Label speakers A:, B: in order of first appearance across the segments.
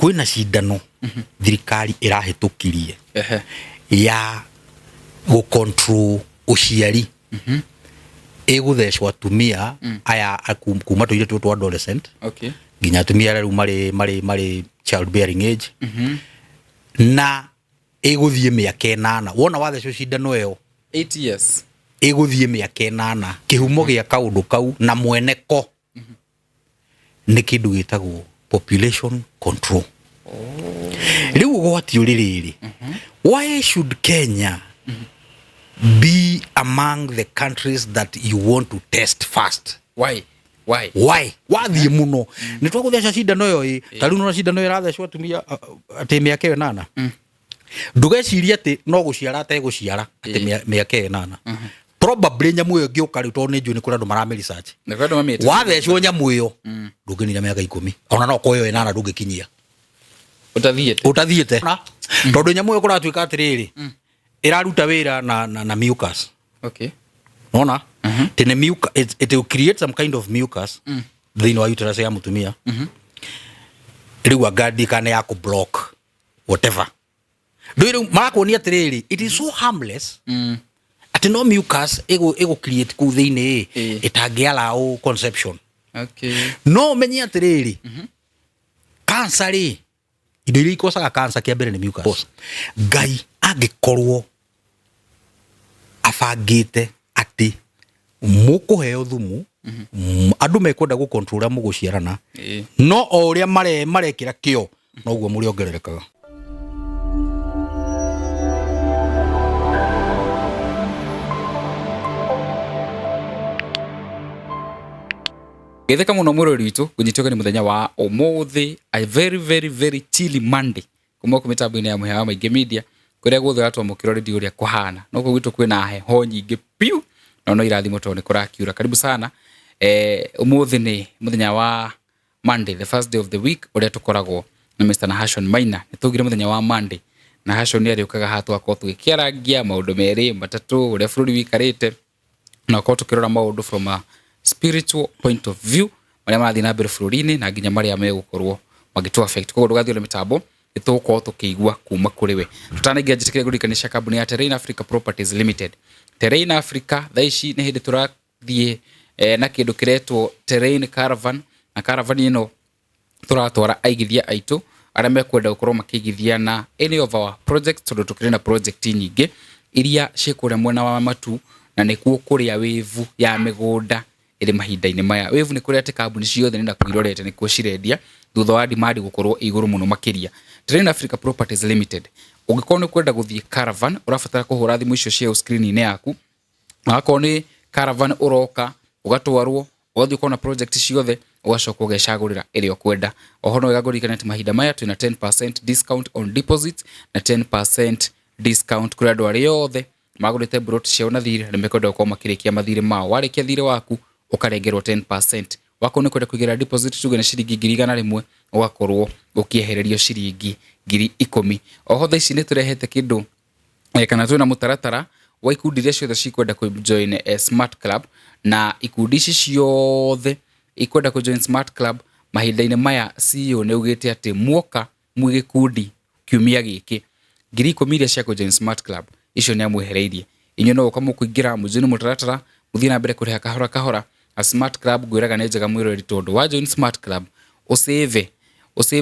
A: Kwĩna cindano thirikari ĩrahĩtũkirie ya gũ control ũciari, ĩgũthecwo atumia aya kuma tũirĩtu tũtũ adolescent nginya atumia arĩa rĩu marĩ child bearing age, na ĩgũthiĩ mĩaka 8. Wona wathecwo cindano ĩyo,
B: 8 years,
A: ĩgũthiĩ mĩaka 8. Kĩhumo gĩa kaũndũ kau na mwene ko nĩ kĩndũ gĩtagwo population control. Rĩu ũgwati ũrĩ rĩrĩ, why should Kenya be among the countries that you want to test first?
B: Why? Why?
A: Why? Wathiĩ mũno nĩ twagũtheca cindano ĩyo ĩ ta rĩu nona cindano ĩyo ĩrathecwo atumia atĩ mĩaka ĩyo 8, ndũgecirie atĩ no gũciara ategũciara atĩ mĩaka ĩyo 8. Probably nyamũ ĩyo ĩngĩũka rĩu, tondũ nĩ njũĩ nĩ kũrĩ andũ maramĩ research,
B: Nĩ kwenda mamĩte.
A: Wathecwo nyamũ ĩyo ndũngĩnina mĩaka 10, ona no korwo ĩyo 8 ndũngĩkinyia.
B: Ũtathiĩte.
A: Ũtathiĩte, tondũ nyamũ ĩyo kũratuĩka atĩrĩrĩ, ĩraruta wĩra na mucus. Nona tene mucus, it will create some kind of mucus thĩinĩ wa uterus ya mũtumia. Rĩu anga kana ya kũ block whatever ndũĩ rĩu marakuonia atĩrĩrĩ, it is so harmless atĩ no mucus ĩgũ create kũu thĩinĩ ĩtangĩ allow conception. No ũmenye atĩrĩrĩ, cancer rĩ, indo iria ikocaga cancer kĩa mbere nĩ mucus. Ngai angĩkorwo abangĩte atĩ mũkũheo thumu, andũ mekwenda gũ control ũrĩa mũgũciarana, no o ũrĩa marekĩra kĩo noguo mũrĩongererekaga.
B: Geithĩka mũno mwĩrori witũ, ngũnyitwo ũgeni mũthenya wa ũmũthĩ, a very very very chilly Monday, kuma gũkũ mĩtambo-inĩ ya Mũhĩa wa Maingĩ Media, kũrĩa guothe ũratwamũkĩra ũrĩ ũrĩa kũhana no kũu gwitũ kwĩna heho nyingĩ piũ, na no irathimo tondũ nĩ kũrakiura. Karibu sana. Ũmũthĩ nĩ mũthenya wa Monday, the first day of the week, ũrĩa tũkoragwo na Mr. Nahashon Maina. Nĩ tũgire mũthenya wa Monday Nahashon nĩ arĩũkaga haha tũgakorwo tũgĩkĩarangia maũndũ merĩ matatũ, ũrĩa bũrũri wĩikarĩte, na ũkorwo tũkĩrora maũndũ from a spiritual point of view, marĩa marathiĩ na mbere bũrũri-inĩ na nginya marĩa megũkorwo magĩtũ affect. Koguo ndũgathiĩ ũrĩ mĩtambo, nĩ tũgũkorwo tũkĩigua kuma kũrĩ we. Tũtanaingĩra, njĩtĩkĩre ngũririkanie kambuni ya Terrain Africa Properties Limited. Terrain Africa thaa ici nĩ hĩndĩ tũrathiĩ na kĩndũ kĩretwo Terrain Caravan, na caravan ĩno tũratwara aigithia aitũ arĩa mekwenda gũkorwo makĩigithia na any of our projects, tondũ tũkĩrĩ na project nyingĩ iria ciĩ kũrĩa mwena wa Matu, na nĩkuo kũrĩa wĩvu ya mĩgũnda ĩrĩ mahinda-inĩ maya. Wĩvu nĩ kũrĩa atĩ kambuni ciothe nĩ nakuo irorete, nĩkuo cirendia thutha wa demand gũkorwo ĩ igũrũ mũno makĩria. Terrain Africa Properties Limited, ũngĩkorwo nĩ ũkwenda gũthiĩ caravan, ũrabatara kũhũra thimũ icio cia screen-inĩ yaku. Akorwo nĩ caravan ũroka ũgatwarwo, ũgathiĩ ũkona project ciothe, ũgacoka ũgecagũrĩra ĩrĩa ũkwenda. Oho no wega ngũririkane atĩ mahinda maya twĩna 10% discount on deposit na 10% discount kũrĩ andũ arĩa othe magũrĩte plot ciao na thirĩ na mekwenda gũkorwo makĩrĩkia mathirĩ mao. Warĩkia thirĩ waku ũkarengerwo 10%. Wakorwo nĩ kwenda kũigĩrĩra deposit tuge nĩ ciringi 100,000, ũgakorwo ũkĩehererio ciringi 10,000. Oho thaa ici nĩ tũrehete kĩndũ kana twĩna mũtaratara wa ikundi iria ciothe cikwenda kũ join Smart Club, na ikundi ici ciothe ikwenda kũ join Smart Club mahinda-inĩ maya, CEO nĩ augĩte atĩ muoka mwĩ gĩkundi kiumia gĩkĩ, 10,000 iria cia kũ join Smart Club icio nĩ amwehereirie. Inyuĩ no gũka mũkũingĩra mũjoin mũtaratara, mũthiĩ na mbere kũrĩha kahora kahora. Na Smart Club ngwĩraga nĩ njega mwĩroreri, tondũ wa join Smart Club ũsave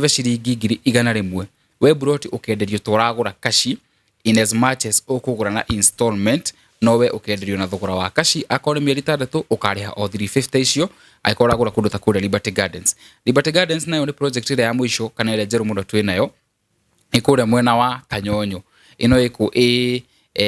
B: ciringi 100,000, we broti ũkenderio ta ũragũra kashi, in as much as ũkũgũra na installment, no we ũkenderio na thogora wa kashi. Akorwo nĩ mĩeri 6 ũkarĩha o 350 icio, angĩkorwo ũragũra kũndũ ta kũrĩa Liberty Gardens. Liberty Gardens nayo nĩ project ĩrĩa ya mũico kana ĩrĩa njerũ mũno twĩ nayo, ĩ kũrĩa mwena wa Kanyonyo. Ĩno ĩkũ ĩ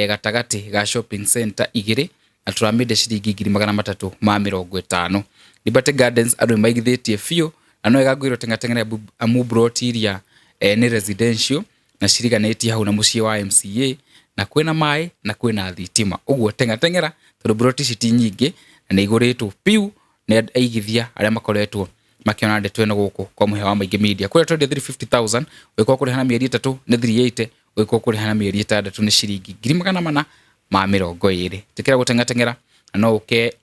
B: gatagatĩ ga shopping center igĩrĩ, na tũramĩendia ciringi 350,000. Liberty Gardens andũ nĩ maigithĩtie biũ, na no wega ngwĩrwo teng'ateng'ere amu plot iria nĩ residential na ciriganĩtie hau na mũciĩ wa MCA, na kwĩna maĩ na kwĩna thitima. Ũguo teng'ateng'era tondũ plot ici ti nyingĩ na nĩ igũrĩtwo piũ nĩ aigithia arĩa makoretwo makĩona ndeto ĩno gũkũ kwa Mũhĩa wa Maingĩ Media. Kũrĩa twendia 350,000, ũgĩkorwo kũrĩha na mĩeri 3 nĩ 380, ũgĩkorwo kũrĩha na mĩeri 6 nĩ ciringi 420,000. Tĩkĩra gũteng'ateng'era na no ũke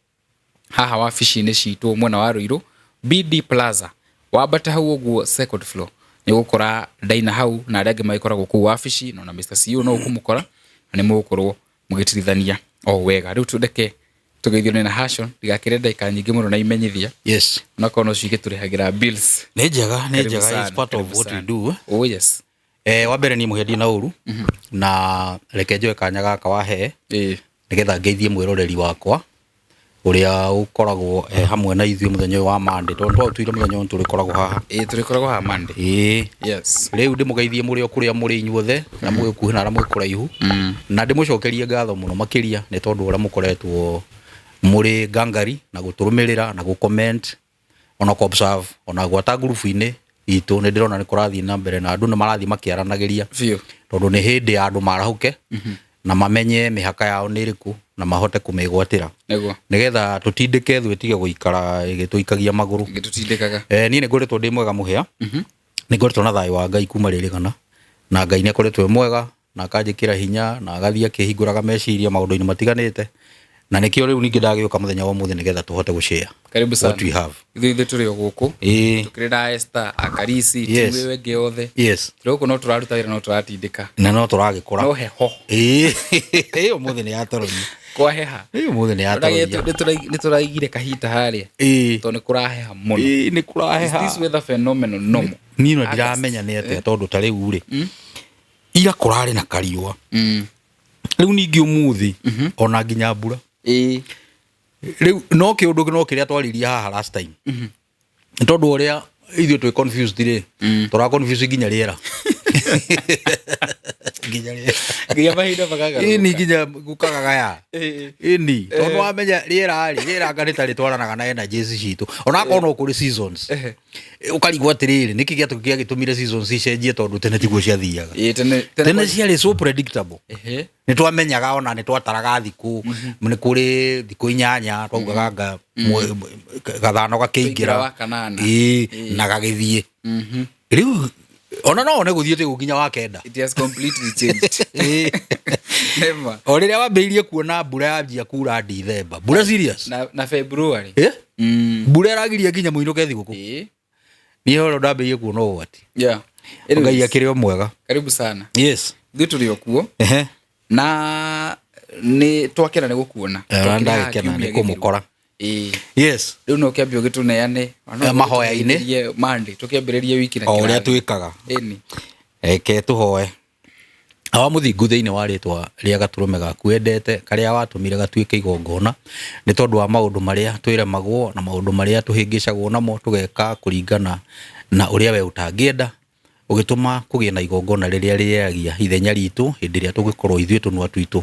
B: haha wabici-inĩ citũ mwena wa Ruiru, BD Plaza, wambate hau ũguo second floor, Nĩ ũgũkora Daina hau na arĩa angĩ magĩkoragwo kũu wabici, na ona Mr. CEO no ũkũmũkora, na nĩ mũgũkorwo mũgĩtirithania o wega. Rĩu tũreke tũgeithio nĩ Nahashon, ndigakĩre ndagĩka nyingĩ mũno na imenyithia.
A: Yes.
B: Onakorwo no cio igĩtũrĩhagĩra bills.
A: Nĩ njega, nĩ
B: Karibu
A: njega,
B: sana,
A: it's part of
B: karibu
A: what we
B: sana.
A: do.
B: Oh yes.
A: Wa mbere niĩ mũhĩa ndina ũru, na reke njoe kanya gaka wahe nĩgetha ngeithie mwĩroreri wakwa ũrĩa ũkoragwo hamwe na ithuĩ mũthenya ũyũ wa Monday, tondũ twaũtuire mũthenya ũyũ tũrĩkoragwo haha.
B: Ĩĩ, tũrĩkoragwo haha Monday.
A: Ĩĩ.
B: Yes.
A: Rĩu ndĩmũgeithie mũrĩ o kũrĩa mũrĩ inyuothe, na mũrĩ gũkuhĩ na arĩa mũrĩ kũraihu, na ndĩmũcokerie ngatho mũno makĩria nĩ tondũ ũrĩa mũkoretwo mũrĩ ngangari na gũtũrũmĩrĩra na gũ-comment ona kũ observe ona gwata ngurubu-inĩ itũ. Nĩ ndĩrona nĩ kũrathiĩ na mbere na andũ nĩ marathiĩ makĩaranagĩria
B: biũ,
A: tondũ nĩ hĩndĩ ya andũ marahũke na mamenye mĩhaka yao nĩ ĩrĩkũ na mahote kũmĩgwatĩra nĩgetha tũtindĩke thũ ĩtige gũikara ĩgĩtũikagia magũrũ.
B: Gĩtũtindĩkaga.
A: Niĩ nĩ ngoretwo ndĩ mwega mũhĩa, nĩ ngoretwo na thayũ wa Ngai kuma rĩrĩgana, na Ngai nĩ akoretwo e mwega na akanjĩkĩra hinya na agathiĩ akĩhingũraga meciria maũndũ-inĩ matiganĩte, na nĩkĩo rĩu ningĩ ndagĩũka mũthenya wa ũmũthĩ nĩgetha tũhote gũ-share
B: Karibu sana.
A: what we have.
B: Ithuĩ tũrĩ o gũkũ. Tũkĩrĩ na Esther, Akarisi, timu ĩyo ĩngĩ yothe. Tũrĩ gũkũ no tũraruta wĩra, no tũratindĩka.
A: Na no tũragĩkũra.
B: No heho.
A: Ĩĩ, ũmũthĩ nĩ yatororia.
B: Kwaheha.
A: Ĩĩ, ũmũthĩ nĩ yatororia.
B: Nĩ tũraigire kahita harĩa. Tondũ nĩ kũraheha mũno.
A: Ĩĩ, nĩ kũraheha.
B: Is this weather phenomenon normal?
A: Niĩ no ndiramenya nĩ atĩa, tondũ ta rĩu rĩ, ira kũrarĩ na kariũa. Rĩu ningĩ ũmũthĩ ona nginya mbura. Rĩu no kĩũndũ no kĩrĩa twaririe haha last time. Nĩ tondũ ũrĩa ithuĩ twĩ confused rĩ, tũra confuse nginya rĩera. Nginya rĩera.
B: Nginya mahinda makagarũrũka.
A: Ĩni nginya gũkagagaya. Ĩni, tondũ wamenya rĩera rĩ, rĩera anga nĩ ta rĩtwaranaga na energies citũ. Ona akorwo no kũrĩ seasons. Ũkarigwo atĩrĩrĩ, nĩkĩ gĩagĩtũmire seasons icenjie, tondũ tene tiguo ciathiaga.
B: Ĩĩ, tene
A: Tene ciarĩ so predictable. Nĩ twamenyaga, ona nĩ twataraga thikũ, nĩ kũrĩ thikũ 8 twaugaga anga gathano
B: Tũingĩra
A: gakĩingĩra
B: wa kanana.
A: Ĩĩ, na gagĩthiĩ. Rĩu ona no one gũthiĩte gũkinya wa 9.
B: It has completely changed. Never.
A: O rĩrĩa wambĩrĩirie kuona mbura yanjia kura Dithemba, mbura serious.
B: Na February.
A: Eh? Mbura ĩragiria nginya mũinũke thigũkũ. Niĩ horo ndambĩrĩirie kuona ũgwati. Ngai
B: Anyways,
A: akĩrĩ o mwega.
B: Karibu sana.
A: Yes.
B: Ithuĩ tũrĩ o kuo. Na nĩ twakena nĩ gũkuona.
A: Ona
B: Twakĩrĩ haha
A: ndagĩkena
B: kiumia
A: nĩ kũmũkora.
B: gĩthiru. Ĩĩ.
A: Yes.
B: Rĩu no kĩambie ũgĩtũneane. Ona no
A: Mahoya-inĩ.
B: ũgĩtũgeithĩrie Monday, tũkĩambĩrĩrie wiki na
A: O ũrĩa
B: kĩrathi.
A: twĩkaga.
B: Ĩni.
A: Reke tũhoe. Awa mũthingu thĩinĩ wa rĩtwa rĩa gatũrũme gaku wendete, karĩa watũmire gatuĩke igongona nĩ tondũ wa maũndũ marĩa twĩremagwo na maũndũ marĩa tũhĩngĩcagwo namo, tũgeka kũringana na ũrĩa we ũtangĩenda, ũgĩtũma kũgĩe na igongona rĩrĩa rĩeragia ithenya ritũ hĩndĩ ĩrĩa tũngĩkorwo ithuĩ tũnua twitũ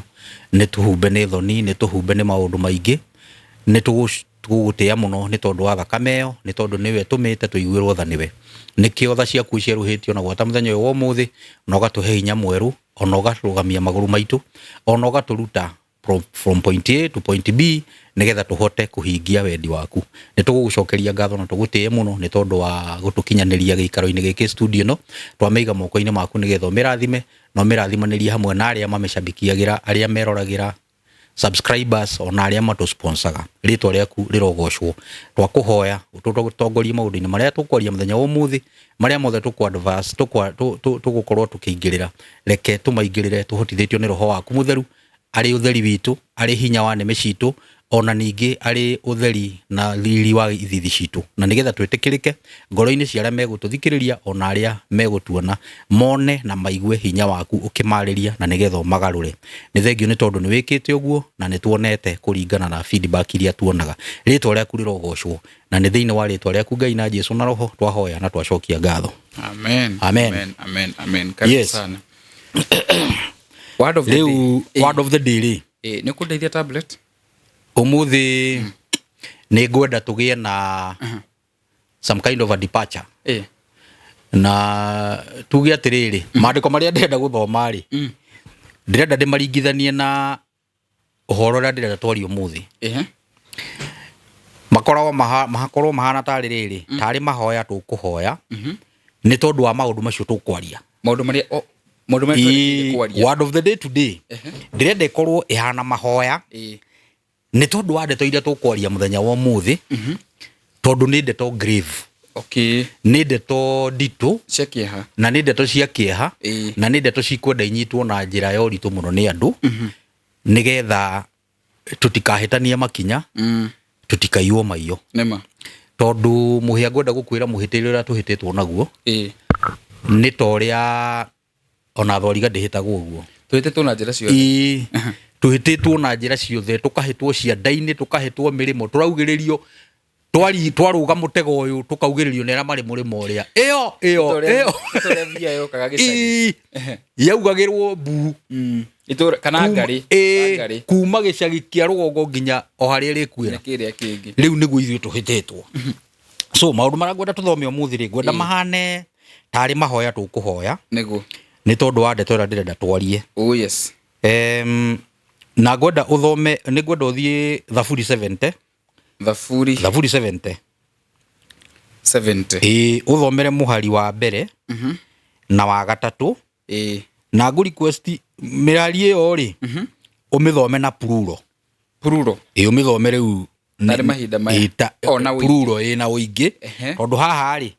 A: nĩ tũhumbe nĩ thoni, nĩ tũhumbe nĩ maũndũ maingĩ. Nĩ tũgũgũtĩĩa mũno nĩ tondũ wa thakame ĩyo, nĩ tondũ nĩwe ĩtũmĩte tũiguĩrwo tha nĩwe. Nĩkĩo tha ciaku cierũhĩtio na gwata mũthenya ũyũ wa ũmũthĩ, na ũgatũhe hinya mwerũ, ona ũgarũgamia magũrũ maitũ, ona ũgatũruta from point A to point B, nĩgetha tũhote kũhingia wendi waku. Nĩ tũgũgũcokeria ngatho na tũgũtĩe mũno nĩ tondũ wa gũtũkinyanĩria gĩikaro-inĩ gĩkĩ studio ĩno. Twamĩiga moko-inĩ maku nĩgetha ũmĩrathime na ũmĩrathimanĩrie hamwe na arĩa mamĩcabikiagĩra, arĩa meroragĩra, subscribers, ona arĩa matũsponsaga. Rĩtwa rĩaku rĩrogocwo. Twakũhoya ũtũtongorie maũndũ-inĩ marĩa tũkwaria mũthenya wa ũmũthĩ, marĩa mothe tũkũ-advance, tũgũkorwo tũkĩingĩrĩra. Reke tũmaingĩrĩre tũhotithĩtio nĩ Roho waku mũtheru, arĩ ũtheri witũ, arĩ hinya wa nĩmĩ citũ, ona ningĩ arĩ ũtheri na riri wa ithithi citũ, na nĩgetha twĩtĩkĩrĩke ngoro-inĩ cia arĩa megũtũthikĩrĩria, ona arĩa megũtuona, mone na maigue hinya waku ũkĩmarĩria, na nĩgetha ũmagarũre. Nĩ thengio nĩ tondũ nĩ wĩkĩte ũguo, na nĩ tuonete kũringana na feedback iria tuonaga. Rĩtwa rĩaku rĩrogocwo, na nĩ thĩinĩ wa rĩtwa rĩaku Ngai na Jesu na Roho twahoya na twacokia ngatho.
B: Amen.
A: Amen.
B: Amen. Amen. Amen. Karibu
A: Yes.
B: sana. Word of the day.
A: Rĩu word of the day rĩ,
B: Nĩ ũkũndeithia tablet?
A: Ũmũthĩ nĩ ngwenda tũgĩe na some kind of a departure. Na tuge atĩrĩrĩ, maandĩko marĩa ndĩrenda gũthoma rĩ, ndĩrenda ndĩmaringithanie na ũhoro ũrĩa ndĩrenda twarie ũmũthĩ. Makoragwo makorwo mahana tarĩ rĩrĩ, tarĩ mahoya tũkũhoya nĩ tondũ wa maũndũ macio tũkwaria.
B: Maũndũ marĩa maũndũ marĩa twerekeire kwaria.
A: Word of the day today ndĩrenda ĩkorwo ĩhana mahoya nĩ tondũ wa ndeto iria tũkwaria mũthenya wa ũmũthĩ, tondũ nĩ ndeto grave.
B: Okay.
A: Nĩ ndeto nditũ.
B: Cia kĩeha.
A: Na nĩ ndeto cia kĩeha.
B: Ĩĩ.
A: Na nĩ ndeto cikwenda inyitwo na njĩra ya ũritũ mũno nĩ andũ, nĩgetha tũtikahĩtanie makinya, tũtikaiywo maiyo.
B: Nĩma.
A: Tondũ mũhĩa, ngwenda gũkwĩra mũhĩtĩre ũrĩa tũhĩtĩtwo naguo nĩ ta ũrĩa ona thwariga ndĩhĩtagwo ũguo.
B: Tũhĩtĩtwo na njĩra ciothe.
A: Ĩĩ, tũhĩtĩtwo na njĩra ciothe, tũkahĩtwo cianda-inĩ, tũkahĩtwo mĩrĩmo, tũraugĩrĩrio twari twarũga mũtego ũyũ, tũkaugĩrĩrio nĩ arĩa marĩ mũrĩmo ũrĩa ĩyo ĩyo ĩyo.
B: Tũrĩa mbia yokaga gĩcagi.
A: Ĩĩ, yaugagĩrwo mbu.
B: Itũra kana ngarĩ.
A: Ĩĩ,
B: Ngarĩ.
A: Kuma gĩcagi kĩa rũgongo nginya o harĩa ĩrĩkuĩra.
B: Na kĩrĩa kĩngĩ.
A: Rĩu nĩguo ithuĩ tũhĩtĩtwo. So maũndũ marĩa ngwenda tũthome ũmũthĩ rĩ, ngwenda mahane tarĩ mahoya tũkũhoya,
B: Nĩguo.
A: Nĩ tondũ wa ndeto ĩrĩa ndĩrenda twarie.
B: Oh yes.
A: Na ngwenda ũthome, nĩ ngwenda ũthiĩ Thaburi 70.
B: Thaburi.
A: Thaburi 70.
B: 70.
A: Ĩĩ, ũthomere mũhari wa mbere na wa gatatũ. Na ngũ request mĩrari ĩyo rĩ, ũmĩthome na plural.
B: Plural.
A: Ĩĩ, ũmĩthome rĩu.
B: Tarĩ mahinda maya.
A: Ĩĩ,
B: O, na ũingĩ.
A: Plural, ĩĩ, na ũingĩ. Tondũ haha rĩ,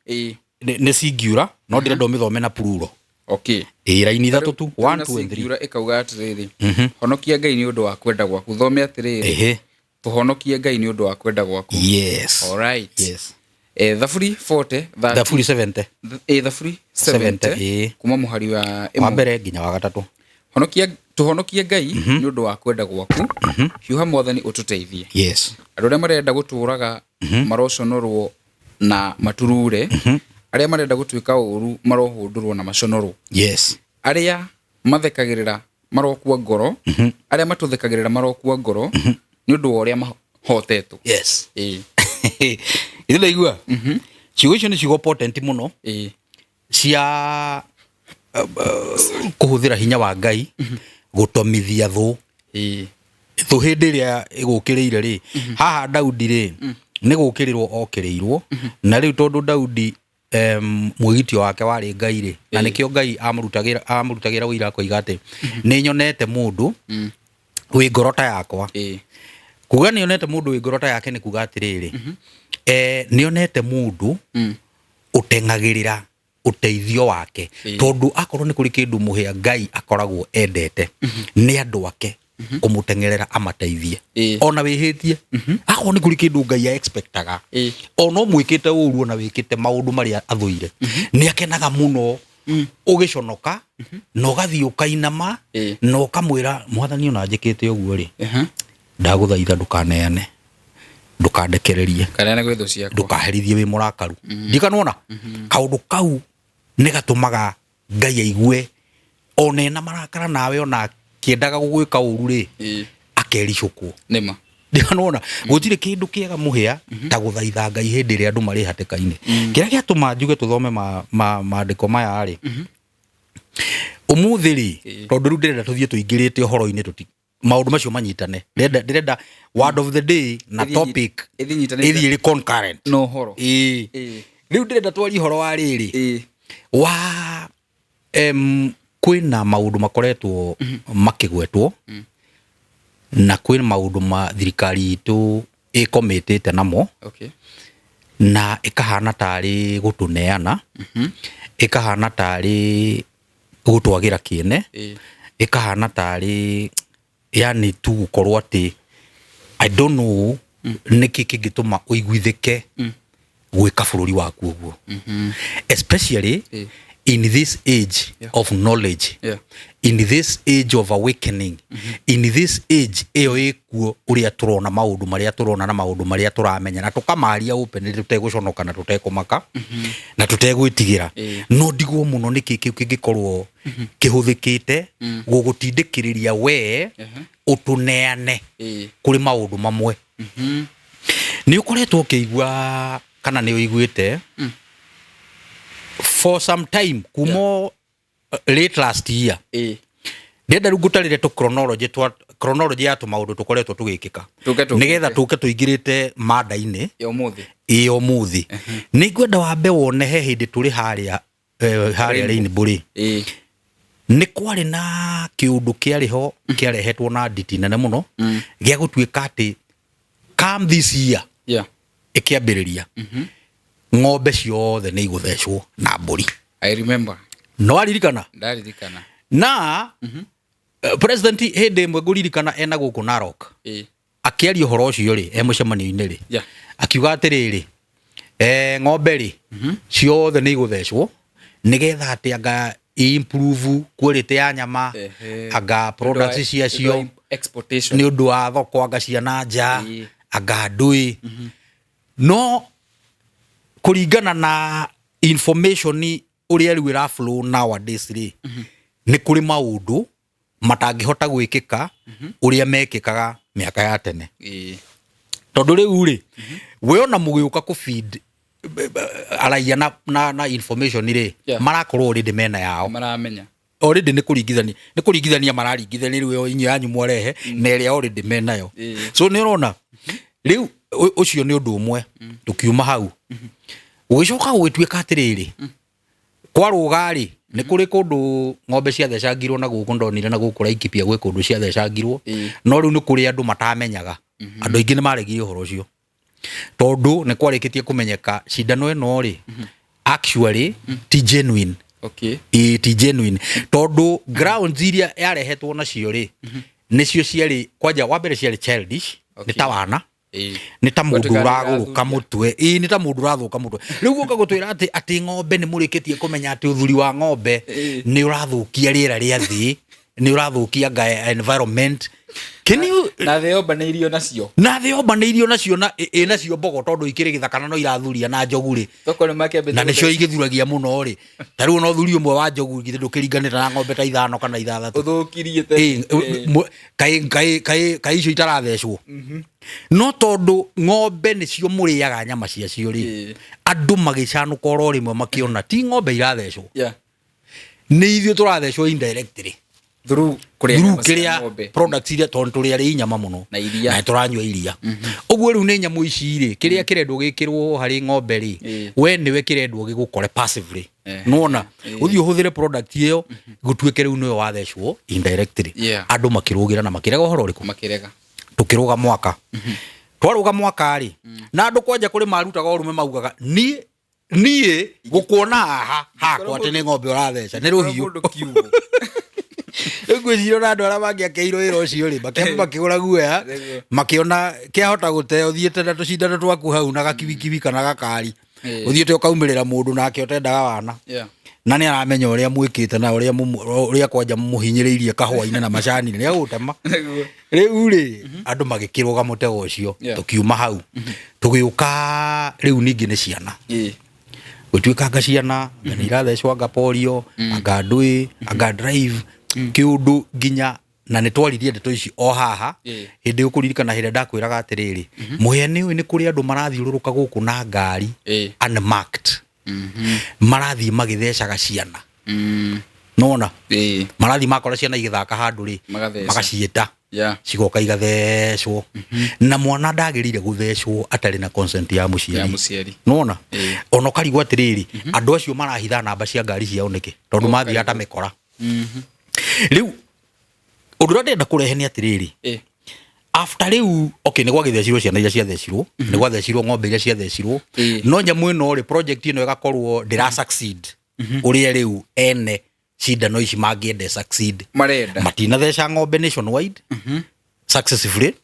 A: nĩ singular, no ndĩrenda ũmĩthome na plural. Ĩĩ, raini ithatũ tu, 1, 2 and 3.
B: Singular ĩkauga atĩrĩrĩ, honokia Ngai nĩ ũndũ wa kwenda gwaku. Thome atĩrĩrĩ, tũhonokie Ngai nĩ ũndũ wa kwenda gwaku.
A: Yes.
B: Alright.
A: Yes.
B: Thaburi 40 30.
A: Thaburi 70.
B: Thaburi 70.
A: 70, ĩĩ.
B: Kuma mũhari wa
A: wa
B: ĩmwe.
A: Mbere nginya wa gatatũ.
B: Honokia, tũhonokie Ngai nĩ ũndũ wa kwenda gwaku, hiũha Mwathani ũtũteithie. Andũ arĩa marenda gũtũũraga maroconorwo na maturure, arĩa marenda gũtuĩka ũũru marohũndũrwo na maconorwo. Arĩa mathekagĩrĩra marokua ngoro, arĩa matũthekagĩrĩra marokua ngoro nĩ ũndũ wa ũrĩa mahotetwo. Ĩĩ.
A: Ithe ndaigua ciugo icio nĩ ciugo potent mũno cia kũhũthĩra hinya wa Ngai gũtomithia thũ. Thũ hĩndĩ ĩrĩa ĩgũkĩrĩire rĩ, haha Daudi rĩ, nĩ gũkĩrĩrwo okĩrĩirwo. Na rĩu tondũ Daudi mwĩgitio wake warĩ Ngai rĩ, na nĩkĩo Ngai amũrutagĩra ũira akoiga atĩ nĩ nyonete mũndũ wĩ ngoro ta yakwa. Kuga nĩ onete mũndũ wĩ ngoro ta yake nĩ kuga atĩrĩrĩ, nĩ onete mũndũ ũteng'agĩrĩra ũteithio wake. Tondũ akorwo nĩ kũrĩ kĩndũ mũhĩa Ngai akoragwo endete, nĩ andũ ake kũmũteng'erera amateithie. Ona wĩhĩtie, akorwo nĩ kũrĩ kĩndũ Ngai expectaga, ona ũmwĩkĩte ũru, ona wĩkĩte maũndũ marĩa athũire, nĩ akenaga mũno ũgĩconoka na ũgathiĩ ũkainama na ũkamwĩra, "Mwathani, ona njĩkĩte ũguo rĩ, ndagũthaitha ndũkaneane, ndũkandekererie."
B: Kaneane gwĩ thũ ciakwa.
A: Ndũkaherithie wĩ mũrakaru. Ndikanona kaũndũ kau nĩ gatũmaga Ngai aigue ona ena marakara nawe, ona akĩendaga gũgwĩka ũru rĩ, akericũkwo.
B: Nĩma.
A: Ndikanona gũtirĩ kĩndũ kĩega mũhĩa ta gũthaitha Ngai hĩndĩ ĩrĩa andũ marĩ hatĩka-inĩ. Kĩrĩa gĩatũma njuge tũthome maandĩko maya rĩ ũmũthĩ rĩ, tondũ rĩu ndĩrenda tũthiĩ tũingĩrĩte ũhoro-inĩ, tũti maũndũ macio manyitane. Ndĩrenda word of the day na topic
B: ĩthiĩ nyitanĩte.
A: Ĩthiĩ ĩrĩ concurrent.
B: Na ũhoro.
A: Ĩĩ. Rĩu ndĩrenda twarie ũhoro wa rĩrĩ, wa kwĩna maũndũ makoretwo makĩgwetwo, na kwĩna maũndũ ma thirikari itũ ĩkomitĩte namo, na ĩkahana tarĩ gũtũneana, ĩkahana tarĩ gũtwagĩra kĩene, ĩkahana tarĩ yani tu gũkorwo atĩ I don't know nĩkĩ kĩngĩtũma ũiguithĩke gwĩka bũrũri waku ũguo, especially in this age of knowledge, in this age of awakening, in this age ĩyo ĩkuo ũrĩa tũrona maũndũ marĩa tũrona na maũndũ marĩa tũramenya na tũkamaria openly tũtegũconoka na tũtekũmaka na tũtegwĩtigĩra. No ndigwo mũno nĩkĩ kĩu kĩngĩkorwo kĩhũthĩkĩte gũgũtindĩkĩrĩria wee ũtũneane kũrĩ maũndũ mamwe. Nĩ ũkoretwo ũkĩigua kana nĩ ũiguĩte for some time kuma late last year. Ndĩrenda rĩu ngũtarĩre tũ chronology twa chronology ya tũmaũndũ tũkoretwo tũgĩkĩka,
B: Tũke tũkĩte.
A: Nĩgetha tũke tũingĩrĩte mada-inĩ
B: Ya ũmũthĩ.
A: Ĩ ũmũthĩ. Nĩ ngwenda wambe wone he hĩndĩ tũrĩ harĩa harĩa Rainbow rĩ, nĩ kwarĩ na kĩũndũ kĩarĩ ho kĩarehetwo na nditi nene mũno gĩa gũtuĩka atĩ come this year, ĩkĩambĩrĩria Ng'ombe ciothe nĩ igũthecwo na mbũri.
B: I remember.
A: No aririkana?
B: Ndaririkana.
A: Na president hĩndĩ ĩmwe ngũririkana ena gũkũ Narok, akĩaria ũhoro ũcio rĩ, e mũcemanio-inĩ rĩ, akiuga atĩrĩrĩ, ng'ombe rĩ ciothe nĩ igũthecwo nĩgetha atĩ anga improve quality ya nyama, anga products ciacio,
B: exportation,
A: nĩ ũndũ wa thoko, anga cia na nja, anga ndũĩ. No kũringana na information ũrĩa rĩu ĩra flow nowadays rĩ, nĩ kũrĩ maũndũ matangĩhota gwĩkĩka ũrĩa mekĩkaga mĩaka ya tene. Tondũ rĩu rĩ, we ona mũgĩũka kũ feed araia na information rĩ, marakorwo already mena yao.
B: Maramenya.
A: Already nĩ kũringithania mararingithania rĩu ĩyo inyuĩ yanyu mwarehe na ĩrĩa already menayo. So nĩ ũrona rĩu ũcio nĩ ũndũ ũmwe. Tũkiuma hau, gũgĩcoka gũgĩtuĩka atĩrĩrĩ, kwarũga rĩ, nĩ kũrĩ kũndũ ng'ombe ciathecangirwo na gũkũ ndonire na gũkũ Laikipia gwĩ kũndũ ciathecangirwo. No rĩu nĩ kũrĩ andũ matamenyaga. Andũ aingĩ nĩ maregire ũhoro ũcio tondũ nĩ kwarĩkĩtie kũmenyeka cindano ĩno rĩ, actually ti genuine. Ĩĩ, ti genuine tondũ grounds iria yarehetwo nacio rĩ, nĩcio ciarĩ kwanja wa mbere ciarĩ childish. Nĩ ta wana, nĩ ta mũndũ
B: Gwatuĩka nĩ
A: ũragũrũka
B: ĩrathũkia.
A: mũtwe. Ĩĩ, nĩ ta mũndũ ũrathũka mũtwe. Rĩu gũka gũtwĩra atĩ ng'ombe nĩ mũrĩkĩtie kũmenya atĩ ũthuri wa ng'ombe nĩ ũrathũkia rĩera rĩa thĩ, nĩ ũrathũkia nga environment. Can you
B: Na thĩ yombanĩirio nacio.
A: Na thĩ yombanĩirio nacio na ĩ nacio mbogo tondũ ikĩrĩ gĩthaka na no irathuria na njogu rĩ,
B: Toko nĩ makĩambĩte
A: na nĩcio
B: gũtheca.
A: igĩthuragia mũno rĩ. Ta rĩu ona ũthuri ũmwe wa njogu githĩ ndũkĩringanĩte na ng'ombe ta ithano kana ithathatũ?
B: Ũthũkirie.
A: Ĩ, kaĩ icio itarathecwo? No tondũ ng'ombe nĩcio mũrĩaga nyama ciacio rĩ, andũ magĩcanũka oro rĩmwe makĩona ti ng'ombe irathecwo, nĩ ithuĩ tũrathecwo indirectly
B: through kũrĩa
A: through
B: nyama cia
A: kĩrĩa
B: ng'ombe.
A: Products iria tondũ tũrĩ arĩi nyama mũno
B: Na iria.
A: Na tũranyua iria. Ũguo rĩu nĩ nyamũ ici rĩ, kĩrĩa kĩrendwo gĩkĩrwo harĩ ng'ombe rĩ, we nĩwe kĩrendwo gĩgũkore passively. Nĩwona ũthiĩ ũhũthĩre product ĩyo gũtuĩke rĩu nĩwe wathecwo indirectly. Andũ makĩrũgĩra na makĩrega ũhoro ũrĩkũ?
B: Makĩrega.
A: Tũkĩrũga mwaka, twarũga mwaka rĩ, na andũ kwanja kũrĩ marutaga ũrume maugaga niĩ gũkuona haha hakwa atĩ nĩ ng'ombe ũratheca nĩ rũhiũ.
B: Mũndũ kiugo.
A: Rĩu ngwĩciria ona andũ arĩa mangĩakeirwo wĩra ũcio rĩ, makĩamba makĩgũra guoya. Makĩona kĩahota gũte ũthiĩte na tũcindano twaku hau na gakiwikiwi kana gakari, ũthiĩte ũkaumĩrĩra mũndũ nake ũtendaga wana, na nĩ aramenya ũrĩa mwĩkĩte na ũrĩa kwanja mũhinyĩrĩirie kahũa-inĩ na macani-inĩ, nĩ agũtema. Rĩu rĩ, andũ magĩkĩrũga mũtego ũcio. Tũkiuma hau tũgĩũka rĩu ningĩ nĩ ciana. Gũtuĩkanga ciana anga nĩ irathecwo, anga polio, anga ndũĩ, anga drive kĩũndũ nginya, na nĩ twaririe ndeto ici o haha. Hĩndĩ ũkũririkana hĩrĩa ndakwĩraga atĩrĩrĩ, mũhĩa nĩ ũĩ nĩ kũrĩ andũ marathiũrũrũka gũkũ na ngari unmarked, marathiĩ magĩthecaga ciana. Nona marathiĩ makora ciana igĩthaka handũ rĩ,
B: Magatheca.
A: Magaciĩta, cigoka igathecwo, na mwana ndagĩrĩire gũthecwo atarĩ na consent ya
B: Ya
A: mũciari.
B: Mũciari.
A: Nona ona ũkarigwo atĩrĩrĩ, andũ acio marahitha namba cia ngari ciao nĩkĩ? Tondũ mathiaga ta mĩkora. Rĩu ũndũ ũrĩa ndĩrenda kũrehe nĩ atĩrĩrĩ, after rĩu, okay, nĩ gwagĩthecirwo ciana iria ciathecirwo, nĩ gwathecirwo ng'ombe iria ciathecirwo, no nyamũ ĩno rĩ, project ĩno ĩgakorwo ndĩra succeed ũrĩa rĩu ene cindano ici mangĩenda succeed.
B: Marenda.
A: Matinatheca ng'ombe nationwide successfully,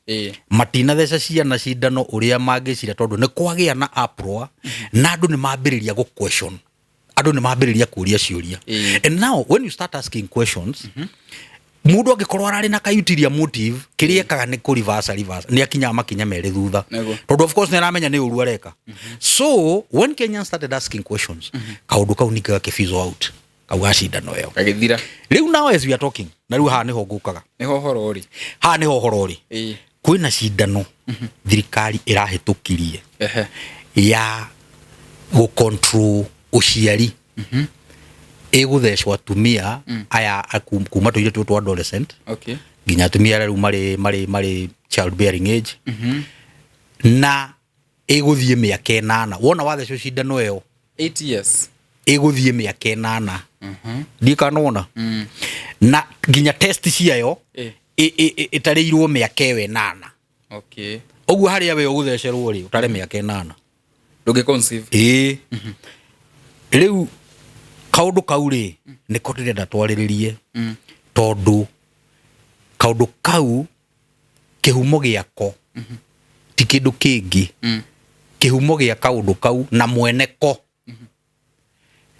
A: matinatheca ciana cindano ũrĩa mangĩcira, tondũ nĩ kwagĩa na uproar na andũ nĩ mambĩrĩria gũ question, andũ nĩ mambĩrĩria kũria ciũria. And now when you start asking questions, mũndũ angĩkorwo ararĩ na ka-ulterior motive, kĩrĩa ekaga nĩ kũ reverse reverse, nĩ akinyaga makinya merĩ thutha. Tondũ of course nĩ aramenya nĩ ũru areka. So when Kenyans started asking questions, kaũndũ kau ningĩ gakĩ out kau ga cindano ĩyo.
B: Gagĩthira.
A: Rĩu now as we are talking, na rĩu haha nĩho ngũkaga.
B: Nĩho ũhoro ũrĩ.
A: Haha nĩho ũhoro ũrĩ. Kwĩna cindano thirikari ĩrahĩtũkirie ya gũ control ũciari, ĩgũthecwo atumia aya kuma tũirĩtu tũtũ adolescent nginya atumia arĩa rĩu marĩ child bearing age, na ĩgũthiĩ mĩaka 8. Wona wathecwo cindano ĩyo,
B: 8 years.
A: Ĩgũthiĩ mĩaka 8. Ndiĩ kana wona na nginya test ciayo ĩtarĩirwo mĩaka ĩyo 8. Ũguo harĩa we ũgũthecerwo rĩ, ũtare mĩaka 8.
B: Ndũngĩ conceive.
A: Ĩĩ, rĩu kaũndũ kau rĩ, nĩko ndĩrenda twarĩrĩrie, tondũ kaũndũ kau kĩhumo gĩako ti kĩndũ kĩngĩ. Kĩhumo gĩa kaũndũ kau na mwene ko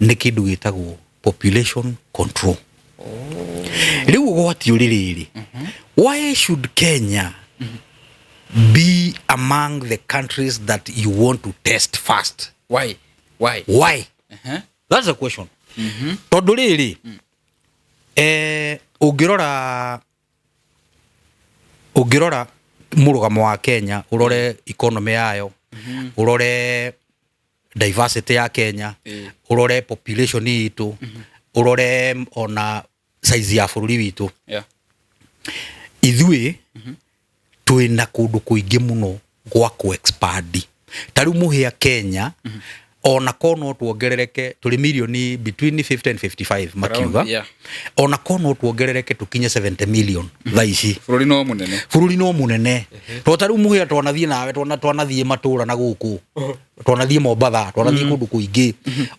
A: nĩ kĩndũ gĩtagwo population control. Rĩu ũgwati ũrĩ rĩrĩ, why should Kenya be among the countries that you want to test first?
B: Why? Why?
A: Why?
B: Uh-huh.
A: That's the question. Tondũ rĩrĩ, ũngĩrora mũrũgamo wa Kenya, ũrore economy yayo, ũrore diversity ya Kenya, ũrore population itũ, ũrore ona size ya bũrũri witũ, ithuĩ twĩna kũndũ kũingĩ mũno gwa kũ expand. Ta rĩu mũhĩa Kenya, ona ko no tuongerereke, tũrĩ milioni between 50 and 55 makiuga, ona ko no tuongerereke tũkinye 70 million thaa ici.
B: Bũrũri no mũnene.
A: Bũrũri no mũnene. To ta rĩu mũhĩa twanathiĩ nawe, twanathiĩ matũra na gũkũ, twanathiĩ Mombatha, twanathiĩ kũndũ kũingĩ,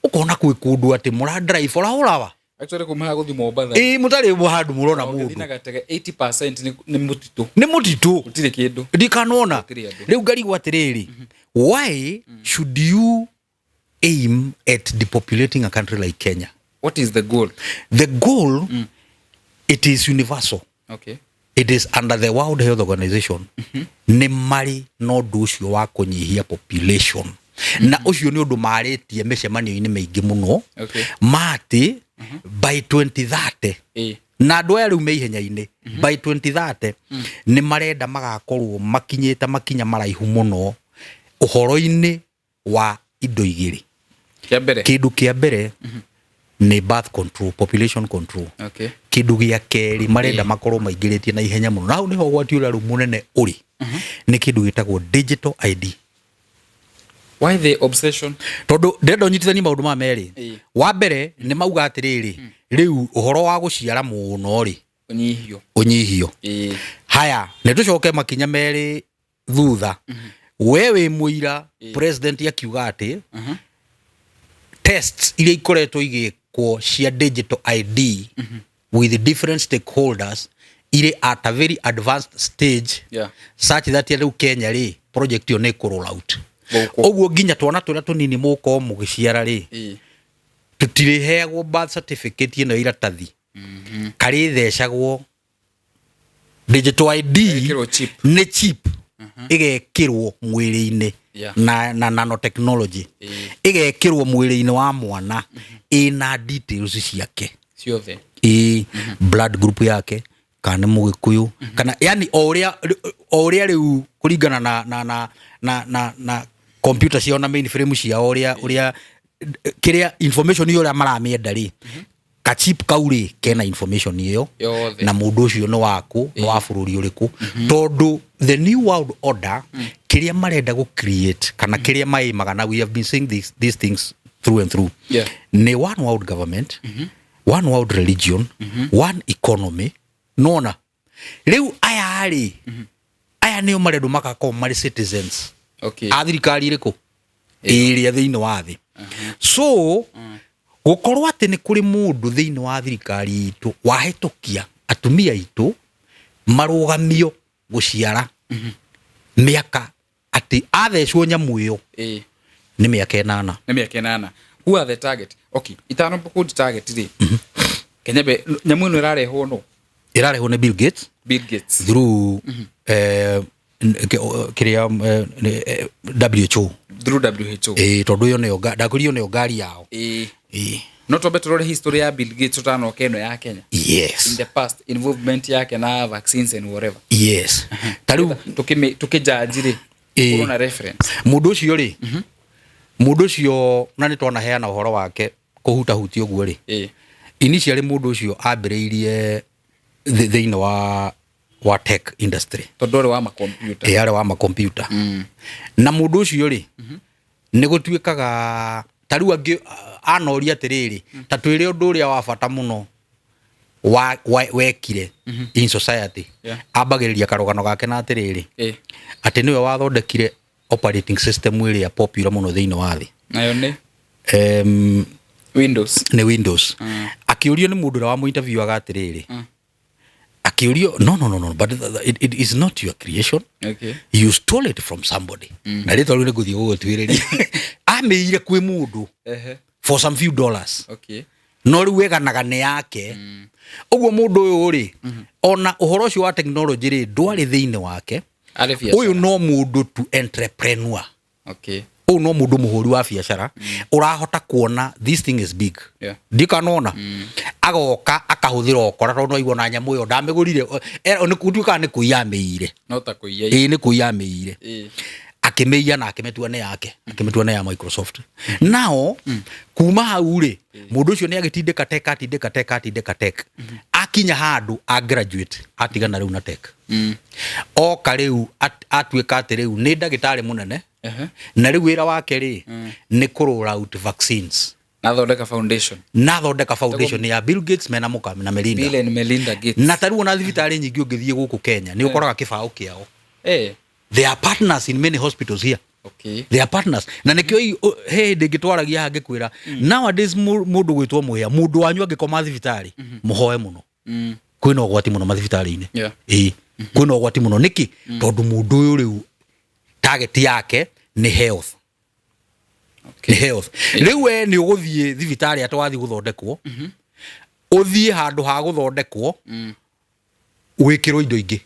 A: ũkona kwĩ kũndũ atĩ mũra drive ũrahũrawa.
B: Actually kuma haha gũthiĩ Mombatha.
A: Ĩĩ, mũtarĩ handũ mũrona
B: Ũngĩthiĩ
A: mũndũ.
B: na gatege, 80% nĩ mũtitũ.
A: Nĩ mũtitũ.
B: Gũtirĩ kĩndũ.
A: Ndikanona.
B: Gũtirĩ andũ.
A: Rĩu ngarigwo atĩrĩrĩ, why should you aim at depopulating a country like Kenya?
B: What is the goal?
A: The goal, it is universal. It is under the World Health Organization. Nĩ marĩ na ũndũ ũcio wa kũnyihia population, na ũcio nĩ ũndũ marĩtie mĩcemanio-inĩ mĩingĩ mũno, matĩ by 2030, na andũ aya rĩu me ihenya-inĩ, by 2030 nĩ marenda magakorwo makinyĩte makinya maraihu mũno ũhoro-inĩ wa indo igĩrĩ.
B: Kĩa mbere.
A: Kĩndũ kĩa mbere nĩ birth control, population control. Kĩndũ gĩa kerĩ marenda makorwo maingĩrĩtie na ihenya mũno, na hau nĩho ũgwati ũrĩa rĩu mũnene ũrĩ, nĩ kĩndũ gĩtagwo digital ID.
B: Why the obsession?
A: Tondũ ndĩrenda ũnyitithanie maũndũ maya merĩ. Wa mbere nĩ mauga atĩrĩrĩ, rĩu ũhoro wa gũciara mũno rĩ,
B: Ũnyihio.
A: Ũnyihio. Haya, nĩ tũcoke makinya merĩ thutha. We wĩ mũira president akiuga atĩ tests iria ikoretwo igĩkwo cia digital ID with different stakeholders irĩ at a very advanced stage, such that rĩu Kenya rĩ, project ĩyo nĩ ĩkũ roll out.
B: Gũkũ.
A: Ũguo nginya twana tũrĩa tũnini mũgũkorwo mũgĩciara rĩ, tũtirĩheagwo birth certificate ĩno ya iratathi, karĩthecagwo digital ID.
B: Ĩgekĩrwo chip.
A: Nĩ chip ĩgekĩrwo mwĩrĩ-inĩ na nanotechnology, ĩgekĩrwo mwĩrĩ-inĩ wa mwana ĩna details ciake
B: ciothe.
A: Ĩ, blood group yake, kana nĩ Mũgĩkũyũ, kana yani o ũrĩa rĩu kũringana na computer ciao na mainframe ciao, ũrĩa kĩrĩa information ĩyo ũrĩa maramĩenda rĩ, kachip kau rĩ kena information ĩyo
B: yothe.
A: Na mũndũ ũcio nĩ waku, nĩ wa bũrũri ũrĩkũ, tondũ the new world order kĩrĩa marenda gũ create kana kĩrĩa maĩmaga, na we have been saying these things through and through, nĩ one world government, one world religion, one economy. Nona rĩu aya rĩ, aya nĩo marendwo magakorwo marĩ citizens a thirikari ĩrĩkũ ĩrĩa thĩinĩ wa thĩ. So gũkorwo atĩ nĩ kũrĩ mũndũ thĩinĩ wa thirikari itũ wahĩtũkia atumia aitũ marũgamio gũciara mĩaka atĩ athecwo nyamũ ĩyo nĩ mĩaka 8.
B: Nĩ mĩaka 8. Who are the target? Okay, itano kũndi target rĩ, Kenya be nyamũ ĩno ĩrarehwo no
A: Ĩrarehwo nĩ Bill Gates.
B: Bill Gates.
A: Through kĩrĩa WHO.
B: Through WHO.
A: Ĩĩ, tondũ ĩyo nĩyo ndakwĩrire ĩyo nĩyo ngari yao. Ĩĩ.
B: No twambe tũrore history ya Bill Gates tũtanoka ĩno ya Kenya. In the past involvement yake na vaccines and whatever.
A: Yes, ta rĩu
B: Tukĩjaji rĩ, tũkorwo na reference.
A: Mũndũ ũcio rĩ, mũndũ ũcio na nĩ twanaheana ũhoro wake kũhutahutia ũguo rĩ, initially mũndũ ũcio ambĩrĩirie thĩinĩ wa tech industry.
B: Tondũ ũrĩ wa makompiuta.
A: Ĩ, arĩ wa makompiuta. Na mũndũ ũcio rĩ, nĩ gũtuĩkaga ta rĩu angĩ anoria atĩrĩrĩ, ta twĩre ũndũ ũrĩa wa bata mũno wekire in society. Ambagĩrĩria karũgano gake na atĩrĩrĩ, atĩ nĩwe wathondekire Operating system ĩrĩa popular mũno thĩinĩ wa thĩ.
B: Nayo nĩ? Windows.
A: Nĩ Windows. Akĩũrio nĩ mũndũ ũrĩa wamũ-interviewaga atĩrĩrĩ, akĩũrio, "No, no, no, no, but it is not your creation. You stole it from somebody." Na rĩtwa rĩu nĩ ngũthiĩ gũgũtuĩrĩria, amĩire kwĩ mũndũ for some few dollars. No rĩu weganaga nĩ yake. Ũguo mũndũ ũyũ rĩ, ona ũhoro ũcio wa technology rĩ, ndwarĩ thĩinĩ wake.
B: Arĩ biacara.
A: Ũyũ no mũndũ tu entrepreneur. Ũyũ no mũndũ mũhũri wa biacara ũrahota kuona this thing is big. Ndikanona agoka akahũthĩra ũkora, tondũ no aigua na nyamũ ĩyo ndamĩgũrire. Nĩ gũtuĩkaga nĩ kũiya amĩire.
B: No ta kũiya.
A: Ĩĩ, nĩ kũiya amĩire. Akĩmĩiya na akĩmĩtua nĩ yake, akĩmĩtua nĩ ya Microsoft. Nao kuma hau rĩ, mũndũ ũcio nĩ agĩtindĩka tech, atindĩka tech, atindĩka tech, akinya handũ a graduate, atigana rĩu na tech. Oka rĩu atuĩka atĩ rĩu nĩ ndagĩtarĩ mũnene. Na rĩu wĩra wake rĩ, nĩ kũ roll out vaccines.
B: Na thondeka foundation.
A: Na thondeka foundation ya Bill Gates mena mũka na Melinda.
B: Bill and Melinda Gates.
A: Na tarĩu ona thibitarĩ nyingĩ ũngĩthiĩ gũkũ Kenya, nĩ ũkoraga kĩbaũ kĩao. They are partners in many hospitals here. They are partners, na nĩkĩo he hĩndĩ ĩngĩ twaragia haha ngĩkwĩra, nowadays mũndũ gwĩtwo mũhĩa, mũndũ wanyu angĩkoma thibitarĩ, mũhoe mũno. Kwĩna ũgwati mũno mathibitarĩ-inĩ. Ĩĩ, kwĩna ũgwati mũno. Nĩkĩ? Tondũ mũndũ ũyũ rĩu target yake nĩ health. Nĩ health. Rĩu we nĩ ũgũthiĩ thibitarĩ atĩ wathiĩ gũthondekwo, ũthiĩ handũ ha gũthondekwo, wĩkĩrwo indo ingĩ.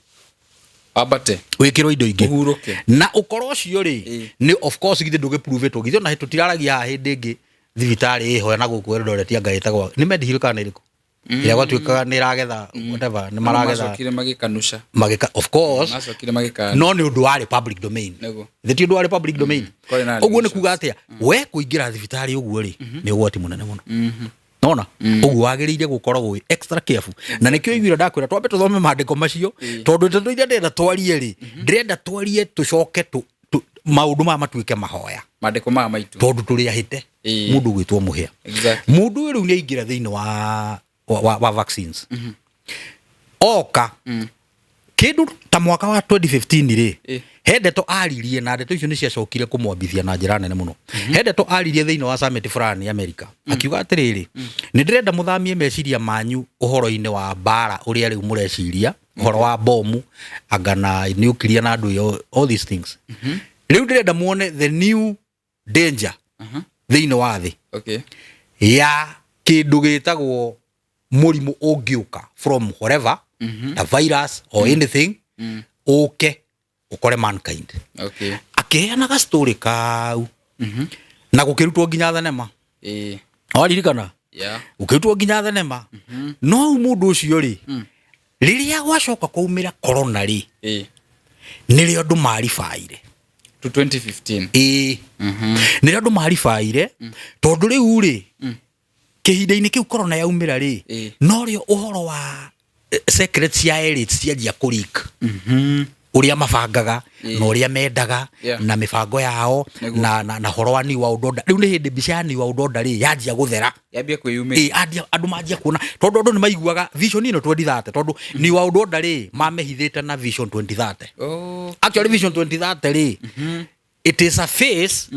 B: Wambate.
A: Wĩkĩrwo indo ingĩ.
B: Ũhurũke.
A: Na ũkoro ũcio rĩ, nĩ of course githĩ ndũgĩpruvĩtwo? Githĩ ona tũtiraragia haha hĩndĩ ĩngĩ thibitarĩ ĩho na gũkũ Eldoret anga ĩtagwo nĩ Medihill kana ĩrĩkũ, ĩrĩa gwatuĩkaga nĩ ĩragetha whatever, nĩ maragetha.
B: Macokire magĩkanusha.
A: Magĩka, of course.
B: Macokire magĩka.
A: No nĩ ũndũ warĩ public domain. Thĩ ti ũndũ warĩ public domain.
B: Kwarĩ na
A: Ũguo nĩ
B: allegations.
A: kuga atĩa? We kũingĩra thibitarĩ ũguo rĩ, nĩ ũgwati mũnene mũno. Nona ũguo wagĩrĩire gũkoragwo wĩ extra careful, na nĩkĩo iguire ndakwĩra twambe tũthome maandĩko macio, tondũ ndeto iria ndĩrenda twarie rĩ, ndĩrenda twarie tũcoke maũndũ maya matuĩke mahoya.
B: Mandĩko maya maitũ.
A: Tondũ tũrĩ ahĩte. Mũndũ gwĩtwo mũhĩa, mũndũ ũyũ rĩu nĩ aingĩra thĩinĩ wa vaccines. Oka kĩndũ ta mwaka wa 2015 rĩ, he ndeto aririe, na ndeto icio nĩ ciacokire kũmwambithia na njĩra nene mũno. He ndeto aririe thĩinĩ wa summit fulani America, akiuga atĩrĩrĩ, "Nĩ ndĩrenda mũthamie meciria manyu ũhoro-inĩ wa mbara ũrĩa rĩu mũreciria, ũhoro wa bomu anga na nuclear na andũ ĩyo, all these things. Rĩu ndĩrenda muone the new danger thĩinĩ wa thĩ ya kĩndũ gĩtagwo mũrimũ ũngĩũka from wherever, ta virus or anything, ũke ũkore mankind." Akĩheana story kau na gũkĩrutwo nginya thenema. Waririkana?
B: Yeah.
A: Gũkĩrutwo nginya thenema. No rĩu mũndũ ũcio rĩ, rĩrĩa gwacoka kwaumĩra corona rĩ, nĩrĩo andũ maribaire.
B: To 2015.
A: Ĩĩ, nĩrĩo andũ maribaire, tondũ rĩu rĩ, kĩhinda-inĩ kĩu corona yaumĩra rĩ, norĩo ũhoro wa secrets cia elites cianjia kũleak, ũrĩa mabangaga na ũrĩa mendaga na mĩbango yao. Na horo wa New World Order. Rĩu nĩ hĩndĩ mbica ya New World Order rĩ yanjia gũthera.
B: Yambia kwĩyumĩria.
A: Ĩ, andũ manjia kuona, tondũ andũ nĩ maiguaga vision ĩno 2030, tondũ New World Order rĩ, mamĩhithĩte na Vision 2030. Actually, Vision 2030 rĩ, it is a phase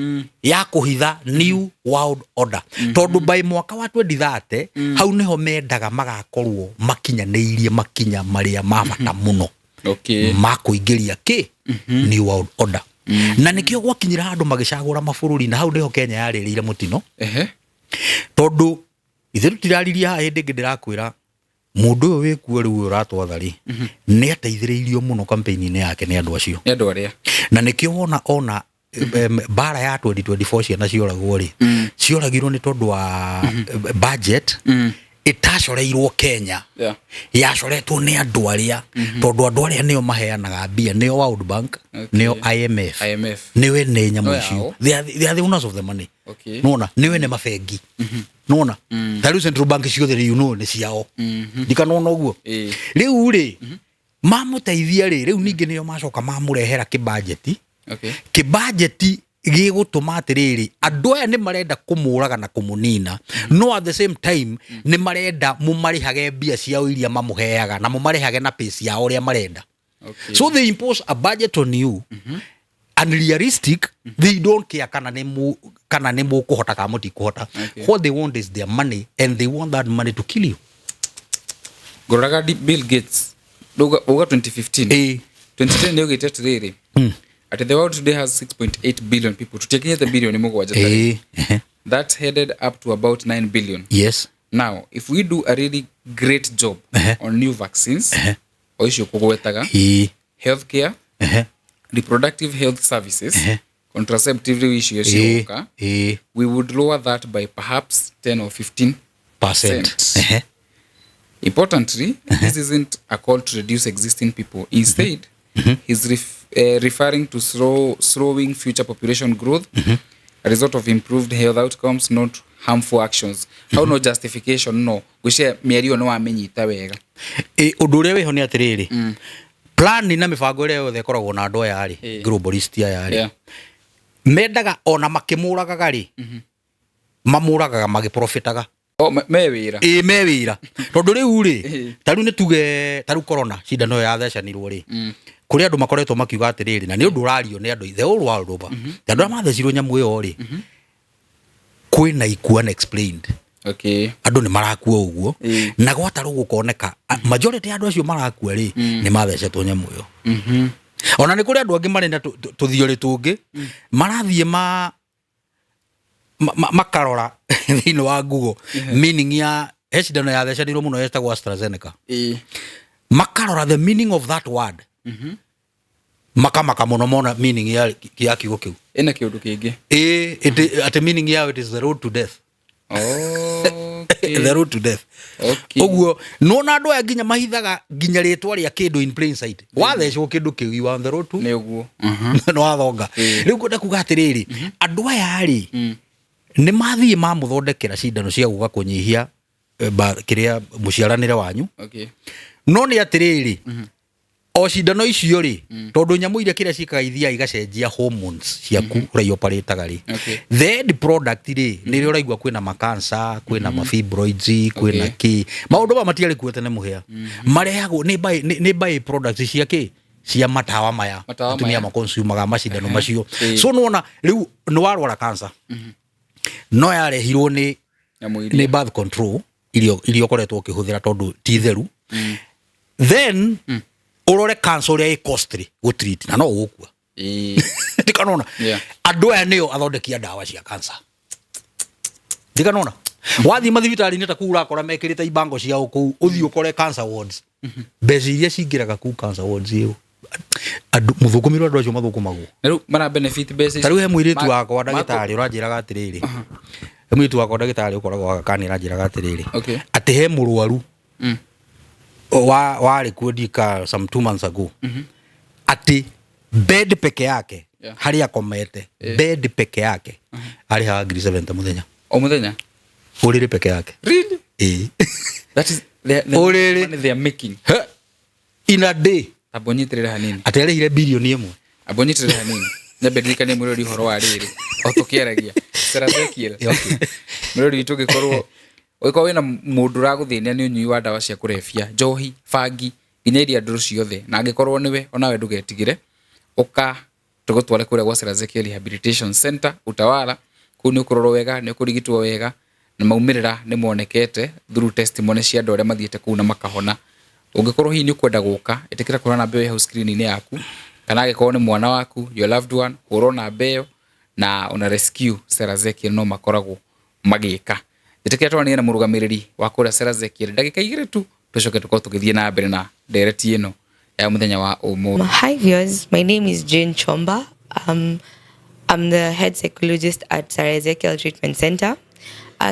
A: ya kũhitha New World Order, tondũ by mwaka wa 2030 hau nĩho mendaga magakorwo makinyanĩirie makinya marĩa ma bata mũno ma kũingĩria kĩ New World Order. Na nĩkĩo gwakinyĩra handũ magĩcagũra mabũrũri, na hau nĩho Kenya yarĩrĩire mũtino. Tondũ ithuĩ tũtiraririe haha hĩndĩ ĩngĩ ndĩrakwĩra, mũndũ ũyũ wĩkuo rĩu, ũyũ ũratwatha rĩ, nĩ ateithĩrĩirio mũno campaign-inĩ yake nĩ andũ acio.
B: Nĩ andũ arĩa.
A: Na nĩkĩo wona ona mbara ya 2024 ciana cioragwo rĩ, cioragirwo nĩ tondũ wa budget ĩtacoreirwo Kenya. Yacoretwo nĩ andũ arĩa, tondũ andũ arĩa nĩo maheanaga mbia, nĩo World Bank, nĩo IMF,
B: IMF.
A: nĩo ene nyamũ
B: No
A: icio.
B: yao.
A: They are the owners of the money. Nona nĩo ene mabengi. Nona ta rĩu central bank ciothe rĩ, nĩ ciao. Ndikanona ũguo. Rĩu rĩ, mamũteithia rĩ, rĩu ningĩ nĩo macoka mamũrehera kĩbajeti. Kĩbajeti gĩgũtũma atĩrĩrĩ, andũ aya nĩ marenda kũmũraga na kũmũnina, no at the same time nĩ marenda mũmarĩhage mbia ciao iria mamũheaga, na mũmarĩhage na pace yao ũrĩa marenda. So they impose a budget on you. Unrealistic. They don't care kana nĩ mu kana nĩ mũkũhota kana mũtikũhota. What they want is their money, and they want that money to kill you.
B: Ngũroraga Bill Gates uga 2015, 2010 nĩ augĩte atĩrĩrĩ, atĩ the world today has 6.8 billion people, tũtiakinyĩte bilioni 7 tarĩ. That headed up to about 9 billion. Now if we do a really great job on new vaccines, o icio kũgwetaga, healthcare, reproductive health services, contraceptive, rĩu icio cigoka, we would lower that by perhaps 10 or 15
A: percent.
B: Percent. Importantly, this isn't a call to reduce existing people. Instead, he's referring to slowing future population growth, a result of improved health outcomes, not harmful actions. How no justification no gwĩciria mĩario nĩ wamĩnyita wega.
A: Ĩ, ũndũ ũrĩa wĩho nĩ atĩrĩrĩ, plan na mĩbango ĩrĩa yothe ĩkoragwo na andũ aya rĩ, globalist aya rĩ, mendaga ona makĩmũragaga rĩ, mamũragaga magĩprofitaga.
B: O, me wĩra.
A: Ĩ, me wĩra, tondũ rĩu rĩ, ta rĩu nĩ tuge ta rĩu corona cindano ĩyo yathecanirwo rĩ, kũrĩ andũ makoretwo makiuga atĩrĩrĩ, na nĩ ũndũ ũrario nĩ andũ the whole world over, andũ arĩa mathecirwo nyamũ ĩyo rĩ, kwĩna ikuũ unexplained. Andũ nĩ marakua ũguo, na gwatarwo gũkoneka majority ya andũ acio marakua rĩ, nĩ mathecetwo nyamũ ĩyo. Ona nĩ kũrĩ andũ angĩ marĩ na tũthiorĩ tũngĩ marathiĩ makarora thĩinĩ wa Google meaning ya he cindano yathecanirwo mũno yetagwo AstraZeneca. Makarora the meaning of that word, makamaka mũno mona meaning ya kiugo kĩu.
B: Ĩna kĩũndũ kĩngĩ.
A: Ĩ, atĩ meaning yao, it is the road to death. The road to death. Ũguo nona andũ aya nginya mahithaga nginya rĩtwa rĩa kĩndũ in plain sight. Wathecwo kĩndũ kĩu, you are on the road to
B: Nĩ ũguo.
A: Nĩ wathonga. Rĩu ngwenda kuga atĩrĩrĩ, andũ aya rĩ, nĩ mathiĩ mamũthondekera cindano cia gũka kũnyihia kĩrĩa mũciaranĩre wanyu. No nĩ atĩrĩrĩ, o cindano icio rĩ, tondũ nyamũ iria kĩrĩa ciĩkaga, ithiaga igacenjia hormones ciaku ũrĩa ioparĩtaga rĩ, the end product rĩ, nĩrĩo ũraigua kwĩna makansa, kwĩna mafibroids, kwĩna kĩ. Maũndũ maya matiarĩ kuo tene. Mũhĩa marehagwo nĩ by products cia kĩ, cia matawa maya.
B: Matawa
A: atumia
B: maya.
A: makonsumaga macindano macio. So nĩwona rĩu nĩ warwara cancer, no yarehirwo nĩ
B: Nyamũ
A: nĩ
B: iria.
A: Birth control iria ũkoretwo ũkĩhũthĩra tondũ ti theru. Then ũrore cancer ũrĩa ĩ costly gũtreat, na no ũgũkua. Ndikanona. Andũ aya nĩo athondeki a ndawa cia cancer. Ndikanona wathiĩ mathibitarĩ-inĩ ta kũu, ũrakora mekĩrĩte ibango ciao kũu, ũthiĩ ũkore cancer wards, mbeca iria cingĩraga kũu cancer wards ĩyo, andũ mũthũkũmĩrwo, andũ acio mathũkũmagwo.
B: Na rĩu mara benefit mbeca ici.
A: Ta rĩu he mũirĩtu wakwa ndagĩtarĩ ũranjĩraga atĩrĩrĩ, he mũirĩtu wakwa ndagĩtarĩ ũkoragwo Aga Khan ũranjĩraga atĩrĩrĩ, atĩ he mũrwaru wa warĩ kuo ndika some 2 months ago, atĩ bed peke yake, harĩa akomete, bed peke yake arĩhaga 70,000 mũthenya.
B: O mũthenya.
A: Ũrĩrĩ peke yake.
B: Really?
A: Ĩĩ.
B: That is the
A: Ũrĩrĩ.
B: money they are making.
A: He, in a day.
B: Amba ũnyitĩrĩre hanini.
A: Atĩ arĩhire 1 bilioni.
B: Amba ũnyitĩrĩre hanini, nyambe ndirikanie mwĩrori ũhoro wa rĩrĩ o tũkĩaragia Sarah Ezekiel. Mwĩrori witũ, ũngĩkorwo wĩna mũndũ ũragũthĩnia nĩ ũnyui wa ndawa cia kũrebia, njohi, bangi, nginya iria ndũrũ ciothe, na angĩkorwo nĩwe onawe ndũgetigĩre, ũka tũgũtware kũrĩa gwa Sarah Ezekiel Rehabilitation Center Utawala. Kũu nĩ ũkũrorwo wega, nĩ ũkũrigitwo wega, na maumĩrĩra nĩ monekete through testimony cia andũ arĩa mathiĩte kũu na makahona. Ũngĩkorwo hihi nĩ ũkwenda gũka, ĩtĩkĩra kũhũra namba ĩyo ĩ hau screen-inĩ yaku, kana angĩkorwo nĩ mwana waku, your loved one, hũra namba ĩyo na ona rescue Sarah Ezekiel no makoragwo magĩka. Njĩtĩkĩra twaranĩrie na mũrũgamĩrĩri wa kũrĩa Sarah Ezekiel ndagĩka 2 tu, tũcoke tũkorwo tũgĩthiĩ na mbere na ndereti ĩno ya mũthenya wa ũmũthĩ.
C: Hi viewers, my name is Jane Chomba. I'm the head psychologist at Sarah Ezekiel Treatment Center.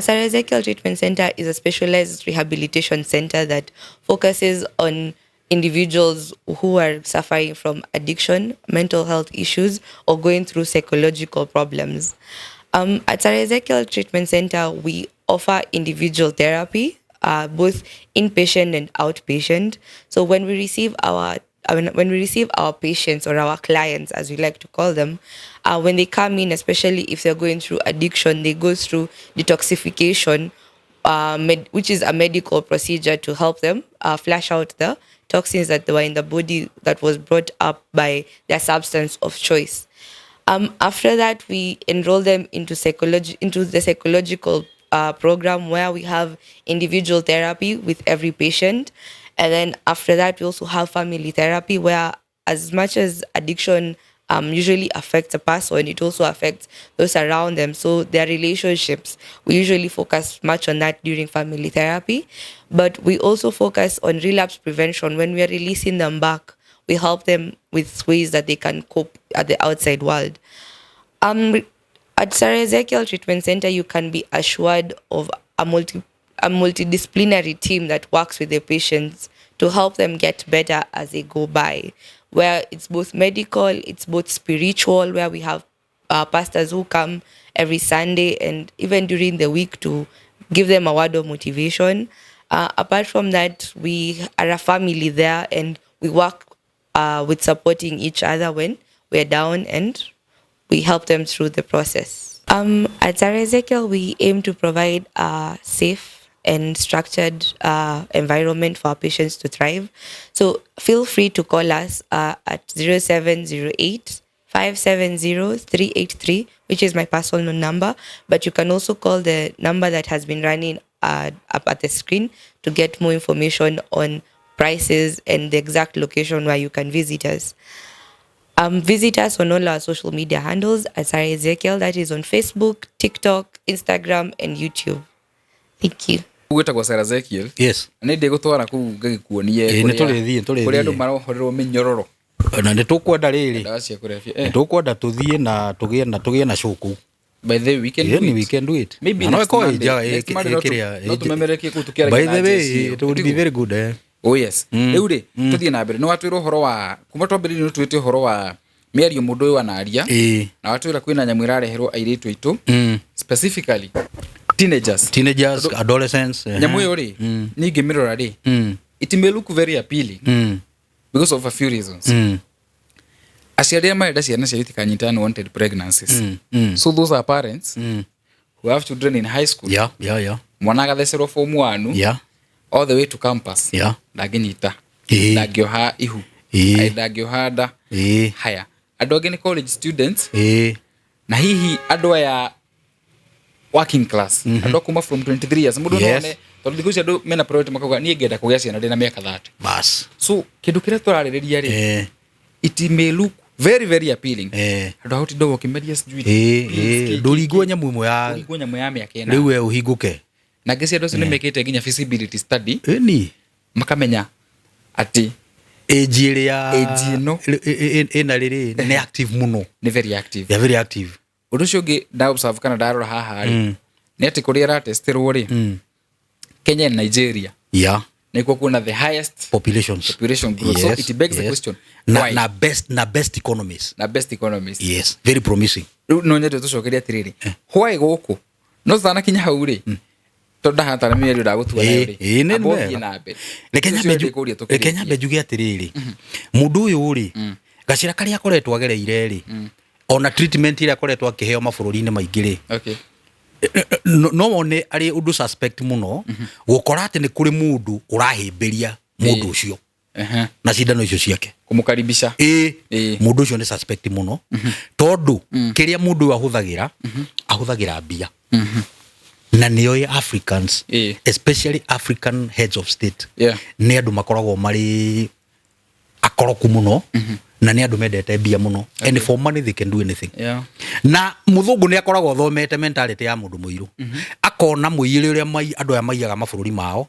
C: Sarah Ezekiel Treatment Center is a specialized rehabilitation center that focuses on individuals who are suffering from addiction, mental health issues, or going through psychological problems. At Sarah Ezekiel Treatment Center, we offer individual therapy, both inpatient and outpatient. So when we receive our patients, or our clients, as we like to call them, when they come in, especially if they're going through addiction, they go through detoxification, which is a medical procedure to help them flush out the toxins that were in the body that was brought up by their substance of choice. After that, we enroll them into psychology, into the psychological program where we have individual therapy with every patient. And then after that, we also have family therapy where, as much as addiction usually affects a person, it also affects those around them. So their relationships, we usually focus much on that during family therapy. But we also focus on relapse prevention. When we are releasing them back, we help them with ways that they can cope at the outside world. At Sarah Ezekiel Treatment Center, you can be assured of a multidisciplinary team that works with the patients to help them get better as they go by, where it's both medical, it's both spiritual, where we have pastors who come every Sunday and even during the week to give them a word of motivation. Apart from that, we are a family there and we work with supporting each other when we're down, and we help them through the process. At Sarah Ezekiel, we aim to provide a safe and structured environment for our patients to thrive. So feel free to call us at 0708 570 383, which is my personal number. But you can also call the number that has been running up at the screen to get more information on prices and the exact location where you can visit us. Visit us on all our social media handles at Sarah Ezekiel. That is on Facebook, TikTok, Instagram, and YouTube. Thank you.
B: Gwĩtagwo Sarah Ezekiel.
A: Yes.
B: Nĩ ndĩgũtwara kũu ngagĩkuonie.
A: Ĩĩ, nĩ tũrĩthiĩ, nĩ tũrĩthiĩ.
B: Kũrĩa andũ marohorerwo mĩnyororo.
A: Na nĩ tũkwenda rĩrĩ,
B: ndawa cia kũrebia.
A: Nĩ tũkwenda tũthiĩ na tũgĩe na show kũu.
B: By the way, we can do
A: Ĩni
B: it.
A: We can do it.
B: Maybe
A: Na no
B: next
A: ĩkorwo ĩ
B: Monday.
A: njega,
B: Next Monday no
A: ĩkĩrĩa-
B: no tũmemerekie kũu tũkĩaragia
A: By
B: na
A: the way,
B: Jesse ĩyo.
A: it would be very good, eh.
B: Oh yes. Rĩu rĩ, tũthiĩ na mbere. Nĩ watwĩra ũhoro wa kuma twambĩrĩria, nĩ twĩte ũhoro wa mĩario mũndũ ũyũ anaria, na watwĩra kwĩna nyamũ ĩrareherwo airĩtu aitũ, specifically teenagers.
A: Teenagers, adolescents, eh.
B: Nyamũ ĩyo rĩ, niĩ ngĩmĩrora rĩ, it may look very appealing because of a few reasons. Aciari arĩa marenda ciana ciao itikanyite unwanted pregnancies, so those are parents who have children in high school, mwana agathecerwo form 1 all the way to campus, ndangĩnyita, ndangĩoha ihu, ai, ndangĩoha nda. Haya, andũ angĩ nĩ college students, na hihi andũ aya working class, andũ a kuma from 23 years, mũndũ no one, tondũ thikũ ici andũ mena priority, makauga niĩ ngenda kũgĩa ciana ndĩ na mĩaka 30.
A: Bas.
B: So kĩndũ kĩrĩa tũrarĩrĩria rĩ, it may look very very appealing, andũ a gũtinda ũkĩmeria sijui pills,
A: Ndũringwo nyamũ ĩmwe ya
B: kũringwo nyamũ ya mĩaka ĩna.
A: Rĩu we ũhingũke.
B: Na ngĩci andũ acio nĩ mekĩte nginya feasibility study,
A: Ĩni.
B: makamenya atĩ
A: Age ĩrĩa
B: Age ĩno.
A: Ĩna rĩrĩ nĩ active mũno.
B: Nĩ very active.
A: They are very active.
B: Ũndũ ũcio ũngĩ nda observe kana ndarora haha rĩ, nĩ atĩ kũrĩa ĩratestirwo rĩ, Kenya and Nigeria nĩkuo kuona the highest
A: populations.
B: Population growth. So it begs the question,
A: na,
B: why?
A: Na best economies.
B: Na best economies.
A: Yes, very promising.
B: Rĩu no nyende tũcokerie atĩrĩrĩ, why gũkũ no tutanakinya hau rĩ, tondũ ndahana tarĩ mĩario ndagũtua nayo rĩ,
A: Ĩĩ, nĩ
B: amba
A: wega.
B: ũthiĩ na mbere.
A: Reke
B: Ũcio
A: nyambe
B: ndĩkũria
A: reke
B: tũkĩrĩkie.
A: nyambe njuge atĩrĩrĩ, mũndũ ũyũ rĩ, gacĩra karĩa akoretwo agereire rĩ, ona treatment ĩrĩa akoretwo akĩheo mabũrũri-inĩ maingĩ rĩ, no wone arĩ ũndũ suspect mũno gũkora atĩ nĩ kũrĩ mũndũ ũrahĩmbĩria mũndũ ũcio na cindano icio ciake.
B: Kũmũkaribisha.
A: Ĩĩ. Mũndũ ũcio nĩ suspect mũno, tondũ kĩrĩa mũndũ ũyũ ahũthagĩra, ahũthagĩra mbia, na nĩoĩ Africans, especially African heads of state, nĩ andũ makoragwo marĩ akoroku mũno na nĩ andũ mendete mbia mũno, and for money they can do anything. Na mũthũngũ nĩ akoragwo athomete mentality ya mũndũ mũirũ, akona mũiyĩre ũrĩa andũ aya maiyaga mabũrũri mao,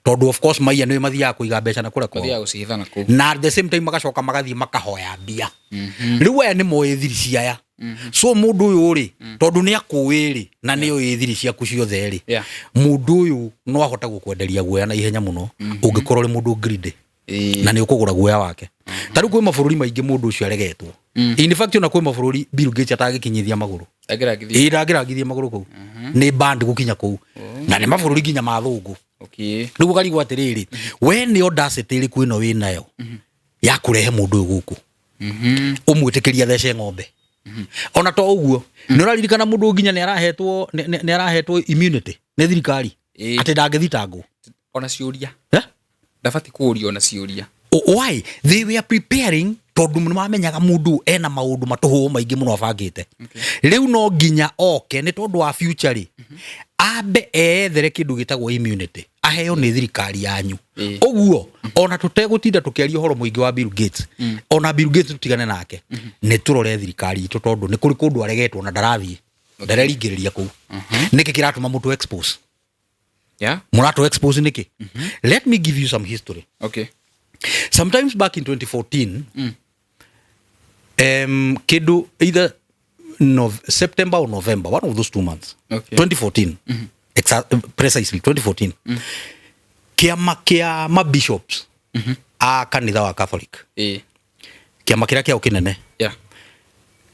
A: tondũ of course maiya nĩ mathiaga kũiga mbeca na kũrĩa kwao.
B: Mathiaga gũcihitha na kũu.
A: Na at the same time magacoka magathiĩ makahoya mbia. Rĩu aya nĩ moĩ thiri ciaya, so mũndũ ũyũ rĩ, tondũ nĩ akũĩ rĩ, na nĩ oĩ thiri ciaku ciothe rĩ, mũndũ ũyũ no ahote gũkwenderia guoya na ihenya mũno ũngĩkorwo ũrĩ mũndũ greedy, na nĩ ũkũgũra guoya wake. Ta rĩu kwĩ mabũrũri maingĩ mũndũ ũcio aregetwo. In fact, ona kwĩ mabũrũri Bill Gates atangĩkinyithia magũrũ.
B: Ndangĩrangithia.
A: Ĩĩ, ndangĩrangithia magũrũ kũu, nĩ banned gũkinya kũu, na nĩ mabũrũri nginya ma thũngũ. Rĩu ũkarigwo atĩrĩrĩ, we nĩ audacity ĩrĩkũ ĩno wĩ nayo ya kũrehe mũndũ ũyũ gũkũ, ũmwĩtĩkĩria athece ng'ombe? Ona to ũguo, nĩ ũraririkana mũndũ nginya nĩ arahetwo immunity nĩ thirikari, atĩ ndangĩthitangwo.
B: Ona ciũria.
A: Eh?
B: Ndabati kũũrio ona ciũria.
A: Why they were preparing Tondũ nĩ mamenyaga mũndũ ena maũndũ matũhũũ maingĩ mũno abangĩte. Rĩu no nginya oke nĩ tondũ wa future rĩ, ambe eyethere kĩndũ gĩtagwo immunity, aheo nĩ thirikari yanyu. Ũguo ona tũtegũtinda tũkĩaria ũhoro mũingĩ wa Bill Gates, ona Bill Gates tũtigane nake, nĩ tũrore thirikari itũ, tondũ nĩ kũrĩ kũndũ aregetwo na ndarathiĩ, ndareringĩrĩria kũu. Nĩkĩ kĩratũma mũtũ expose? Mũratũ expose nĩkĩ? Let me give you some history. Sometimes back in 2014, kĩndũ either September or November, one of those 2 months, 2014, precisely 2014, kĩama kĩa mabishops a kanitha wa Catholic, kĩama kĩrĩa kĩao kĩnene,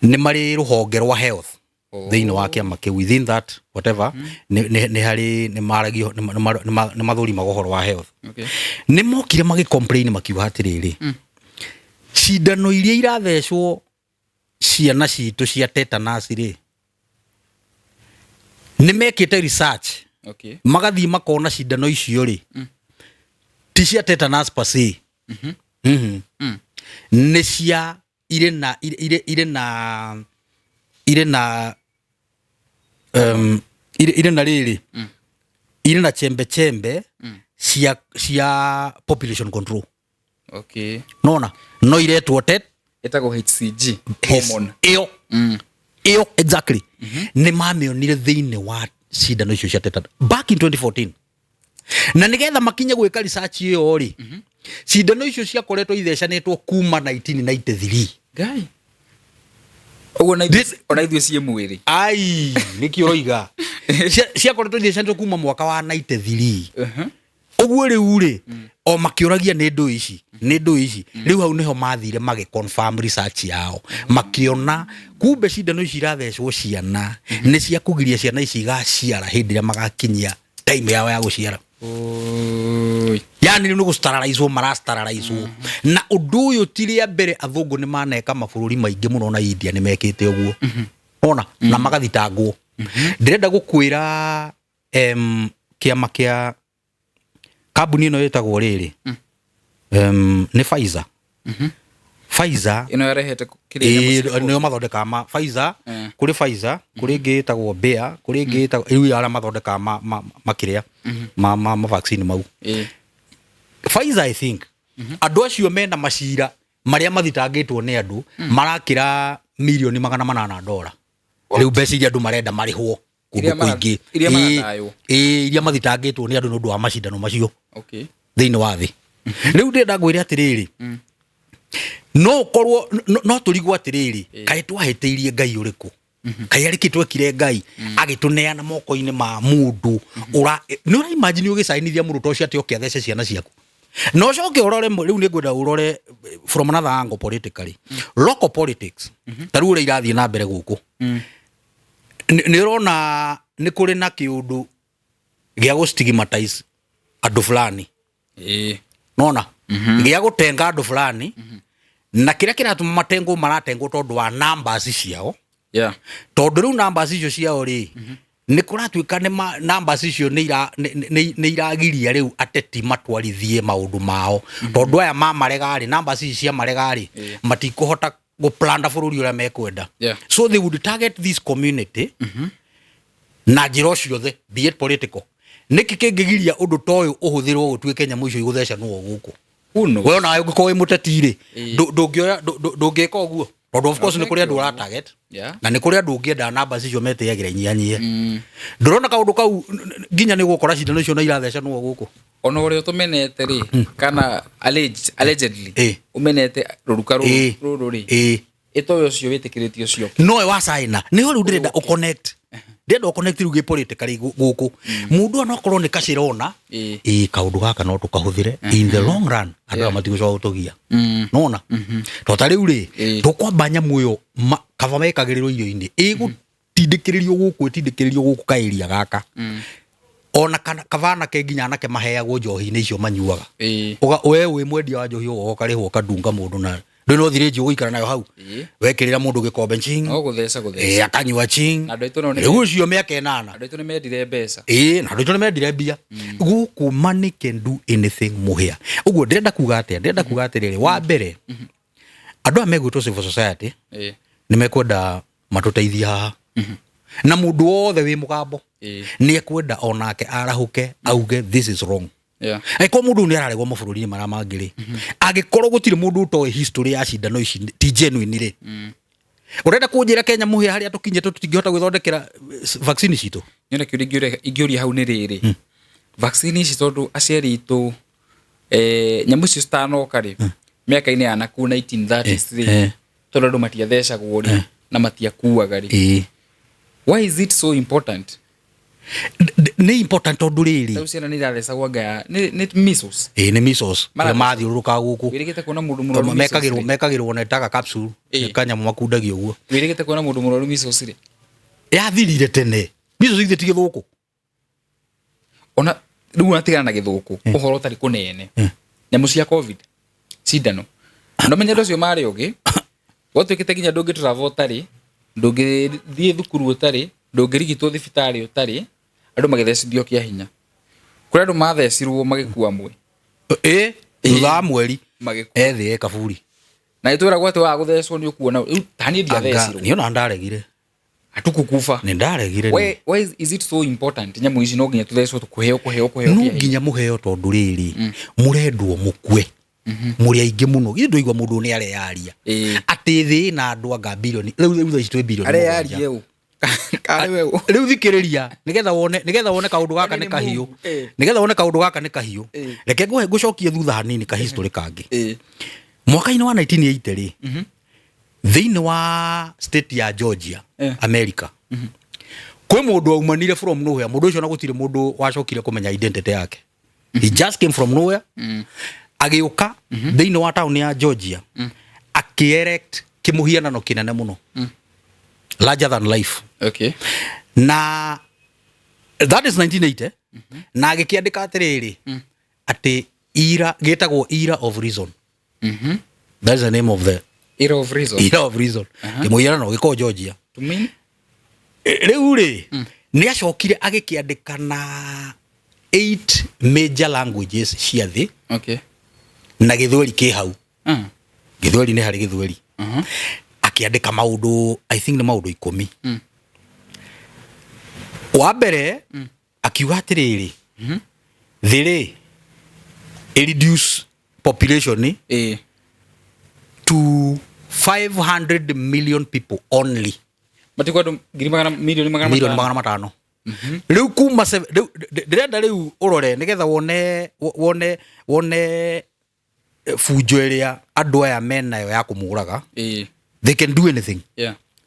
A: nĩ marĩ rũhonge rwa health thĩinĩ wa kĩama kĩu. Within that whatever, nĩ harĩ nĩ maragio, nĩ mathũrimaga ũhoro wa health. Nĩ mokire magĩ complain, makiuga atĩrĩrĩ, cindano iria irathecwo ciana citũ cia tetanus rĩ, nĩ mekĩte research, magathiĩ makona cindano icio rĩ, ti cia tetanus per se. Nĩ cia irĩ na irĩ na irĩ na rĩrĩ, irĩ na chembe chembe cia population control. Nona no iretwo tet
B: Ĩtagwo HCG hormone.
A: Ĩyo ĩyo exactly, nĩ mamĩonire thĩinĩ wa cindano icio cia tetanus back in 2014. Na nĩgetha makinye gwĩka research ĩyo rĩ, cindano icio ciakoretwo ithecanĩtwo kuma 1993.
B: Ngai, ũguo na ona ithuĩ ciĩ mwĩrĩ.
A: Ai, nĩkĩ ũroiga? Ciakoretwo ithecanĩtwo kuma mwaka wa 93. Ũguo rĩu rĩ, o makĩũragia nĩ ndũ ici, nĩ ndũ ici. Rĩu hau nĩho mathire magĩ confirm research yao, makĩona kumbe cindano ici irathecwo ciana nĩ cia kũgiria ciana ici igaciara hĩndĩ ĩrĩa magakinyia time yao ya gũciara.
B: Oi.
A: Yani rĩu nĩ gũsterilizewo, marasterilizewo. Na ũndũ ũyũ ti rĩa mbere, athũngũ nĩ maneka mabũrũri maingĩ mũno, na India nĩ mekĩte ũguo ona na magathitangwo. Ndĩrenda gũkwĩra kĩama kĩa kambuni ĩno ĩtagwo rĩrĩ, nĩ Pfizer. Pfizer
B: Ĩno yarehete kĩrĩa nyamũ cia
A: nĩo mathondekaga ma Pfizer. Kũrĩ Pfizer, kũrĩ ĩngĩ ĩtagwo Bayer, kũrĩ ĩngĩ ĩtagwo rĩu arĩa mathondekaga makĩrĩa ma vaccine mau. Pfizer, I think andũ acio mena macira marĩa mathitangĩtwo nĩ andũ marakĩra mirioni 800 ndora. Rĩu mbeca iria andũ marenda marĩhwo kũndũ kũingĩ.
B: Iria marataywo.
A: Ĩĩ, iria mathitangĩtwo nĩ andũ nĩ ũndũ wa macindano macio thĩinĩ wa thĩ. Rĩu ndĩrenda ngwĩre atĩrĩrĩ, no ũkorwo no tũrigwo atĩrĩrĩ, kaĩ twahĩtĩirie Ngai ũrĩkũ? Kaĩ arĩ kĩ twekire Ngai agĩtũneana moko-inĩ ma mũndũ ũra nĩ ũra imagine ũgĩcainithia mũndũ ta ũcio atĩ oke athece ciana ciaku? Na ũcoke ũrore rĩu nĩ ngwenda ũrore from another angle politically, local politics, ta rĩu ũrĩa irathiĩ na mbere gũkũ. Nĩ ũrona nĩ kũrĩ na kĩũndũ gĩa gũ stigmatize andũ fulani. Nona gĩa gũtenga andũ fulani, na kĩrĩa kĩratũma matengwo, maratengwo tondũ wa numbers ciao. Tondũ rĩu numbers icio ciao rĩ, nĩ kũratuĩka nĩ numbers icio nĩ iragiria rĩu ateti matwarithie maũndũ mao, tondũ aya mamarega rĩ, numbers ici cia marega rĩ, matikũhota gũplanda bũrũri ũrĩa mekwenda. So they would target this community na njĩra o ciothe, be it political. Nĩkĩ kĩngĩgiria ũndũ ta ũyũ ũhũthĩrwo gũtuĩke nyamũ icio igũthecanwo gũkũ?
B: Who knows?
A: We onawe ũngĩkorwo wĩ mũteti rĩ, ndũngĩka ũguo? Tondũ of course nĩ kũrĩ andũ ũra target na nĩ kũrĩ andũ ũngĩenda namba icio metĩagĩra inyianyie. Ndũrona kaũndũ kau nginya nĩ ũgũkora cindano icio na irathecanwo gũkũ?
B: Ona ũrĩa ũtũmenete rĩ, kana allegedly ũmenete rũruka rũrũ rĩ, ĩtoĩ ũcio wĩtĩkĩrĩtio ũcio.
A: Nowe wa China nĩho rĩu ndĩrenda ũconnect, ndĩrenda ũconnect rĩu gĩpolitically gũkũ. Mũndũ ona okorwo nĩ kacirona, ĩ kaũndũ gaka no tũkahũthĩre in the long run, andũ aya matigũcoka gũtũgia. Nona to ta rĩu rĩ, tũkwamba nyamũ ĩyo kaba mekagĩrĩrwo irio-inĩ, ĩgũtindĩkĩrĩrio gũkũ, ĩtindĩkĩrĩrio gũkũ kaĩria gaka, ona kana kaba anake, nginya anake maheagwo njohi-inĩ icio manyuaga. Uga we wĩ mwendia wa njohi, ũgoka ũkarĩhwo, ũkandunga mũndũ na ndũĩ no thirĩnji ũgũikara nayo hau. Wekĩrĩra mũndũ gĩkombe ching,
B: No gũtheca gũtheca.
A: Akanyua ching.
B: Na andũ aitũ nao nĩ
A: Rĩu ũcio mĩaka 8.
B: Andũ aitũ nĩ mendire mbeca.
A: Ĩĩ, na andũ aitũ nĩ mendire mbia gũkũ. Money can do anything. Mũhĩa ũguo ndĩrenda kuga atĩa? Ndĩrenda kuga atĩrĩrĩ, wa mbere, Andũ aya megwĩtwo civil society
B: Ĩĩ.
A: nĩ mekwenda matũteithie haha, na mũndũ wothe wĩ mũgambo nĩ ekwenda onake arahũke auge, "This is wrong." Angĩkorwo mũndũ ũyũ nĩ araregwo mabũrũri-inĩ marĩa mangĩ rĩ, angĩkorwo gũtirĩ mũndũ ũtoĩ history ya cindano ici ti genuine rĩ, ũrenda kũnjĩra Kenya mũhĩa harĩa tũkinyĩte tũtingĩhota gwĩthondekera vaccine citũ?
B: Nyone kĩũria ingĩũria hau nĩ rĩrĩ, vaccine ici, tondũ aciari aitũ, nyamũ icio citanoka rĩ, mĩaka-inĩ ya nakuu 1930s rĩ, tondũ andũ matiathecagwo rĩ na matiakuaga rĩ, why is it so important?
A: Nĩ important tondũ rĩrĩ,
B: Rĩu ciana nĩ irathecagwo anga ya nĩ measles.
A: Ĩĩ, nĩ measles.
B: Maratheca.
A: Ũrĩa mathiũrũrũkaga gũkũ.
B: Wĩrĩgĩte kuona mũndũ mũrwaru measles
A: Mekagĩrwo
B: rĩ?
A: Mekagĩrwo na ĩtaga capsule. Nĩ kanyamũ makundagio ũguo.
B: Wĩrĩgĩte kuona mũndũ mũrwaru measles rĩ?
A: Yathirire tene measles, ithe ti gĩthũkũ.
B: Ona rĩu onatigana na gĩthũkũ, ũhoro ũtarĩ kũnene, nyamũ cia COVID, cindano, ndamenya andũ acio marĩ ogĩ, gwatuĩkĩte nginya ndũngĩ travel ũtarĩ, ndũngĩthiĩ thukuru ũtarĩ, ndũngĩrigitwo thibitarĩ ũtarĩ. Andũ magĩthecithio kĩa hinya, kũrĩ andũ mathecirwo magĩkua amwe.
A: Ĩ, thutha wa mweri
B: magĩkua.
A: Ethĩ e kaburi.
B: Na ĩtwĩragwo atĩ waga gũthecwo nĩ ũkuona. Rĩu taniĩ ndiathecirwo.
A: Niĩ ona ndaregire.
B: Hatukukufa.
A: Nĩ ndaregire.
B: Why is it so important nyamũ ici no nginya tũthecwo, kũheo kũheo kũheo
A: No
B: kĩa hinya?
A: Nginya mũheo, tondũ rĩrĩ, mũrendwo mũkue mũrĩ aingĩ mũno. Githĩ ndũigua mũndũ nĩ areyaria atĩ thĩ ĩna andũ anga bilioni rĩu thaa ici twĩ bilioni 7.
B: Areyarie ũ? Karĩ we ũ?
A: Rĩu thikĩrĩria, nĩgetha wone kaũndũ gaka
B: Kwani
A: nĩ
B: nĩ
A: kahiũ.
B: Mungu?
A: Nĩgetha wone kaũndũ gaka nĩ kahiũ, reke ngũhe ngũcokie thutha hanini ka history kangĩ. Mwaka-inĩ wa 1980 rĩ, thĩinĩ wa state ya Georgia, America, kwĩ mũndũ waumanire from nowhere. Mũndũ ũcio na gũtirĩ mũndũ wacokire kũmenya identity yake. He just came from nowhere, agĩũka thĩinĩ wa town ya Georgia, akĩ-erect kĩmũhianano kĩnene mũno, larger than life. Na that is 1980, na agĩkĩandĩka atĩrĩrĩ, atĩ era gĩtagwo Era of Reason. That is the name of the
B: Era of Reason.
A: Era of Reason, kĩmũhianano gĩkorwo Georgia.
B: To mean?
A: Rĩu rĩ, nĩ acokire agĩkĩandĩka na eight major languages cia thĩ, na Gĩthweri kĩ hau. Gĩthweri nĩ harĩ Gĩthweri. Akĩandĩka maũndũ, I think nĩ maũndũ 10. Wa mbere akiuga atĩrĩrĩ, thĩ rĩ, ĩ reduce population to 500 million people only.
B: Matikwo andũ ngiri magana milioni magana
A: milioni
B: matano.
A: 500. Rĩu kuma rĩu ndĩrenda rĩu ũrore nĩgetha wone bunjo ĩrĩa andũ aya menayo ya kũmũraga. They can do anything.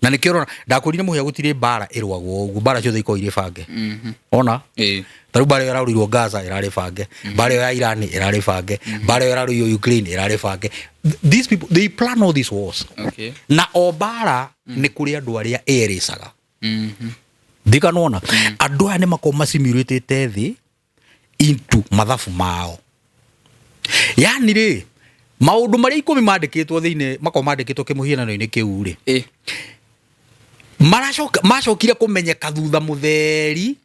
A: Na nĩkĩo ũrona ndakwĩrire mũhĩa gũtirĩ mbara ĩrũagwo ũguo, mbara ciothe ikoragwo irĩ bange. Ona ta rĩu mbara ĩyo ĩrarũirwo Gaza ĩrarĩ bange, mbara ĩyo ya Iran ĩrarĩ bange, mbara ĩyo ĩrarũirwo Ukraine ĩrarĩ bange. These people, they plan all these wars. Na o mbara nĩ kũrĩ andũ arĩa ĩrĩcaga. Ndikanona andũ aya nĩ makorwo macimurĩtĩte thĩ into mathabu mao. Yani rĩ, maũndũ marĩa 10 mandĩkĩtwo thĩinĩ, makorwo mandĩkĩtwo kĩmũhianano-inĩ kĩu rĩ, maracoka macokire kũmenyeka thutha mũtheri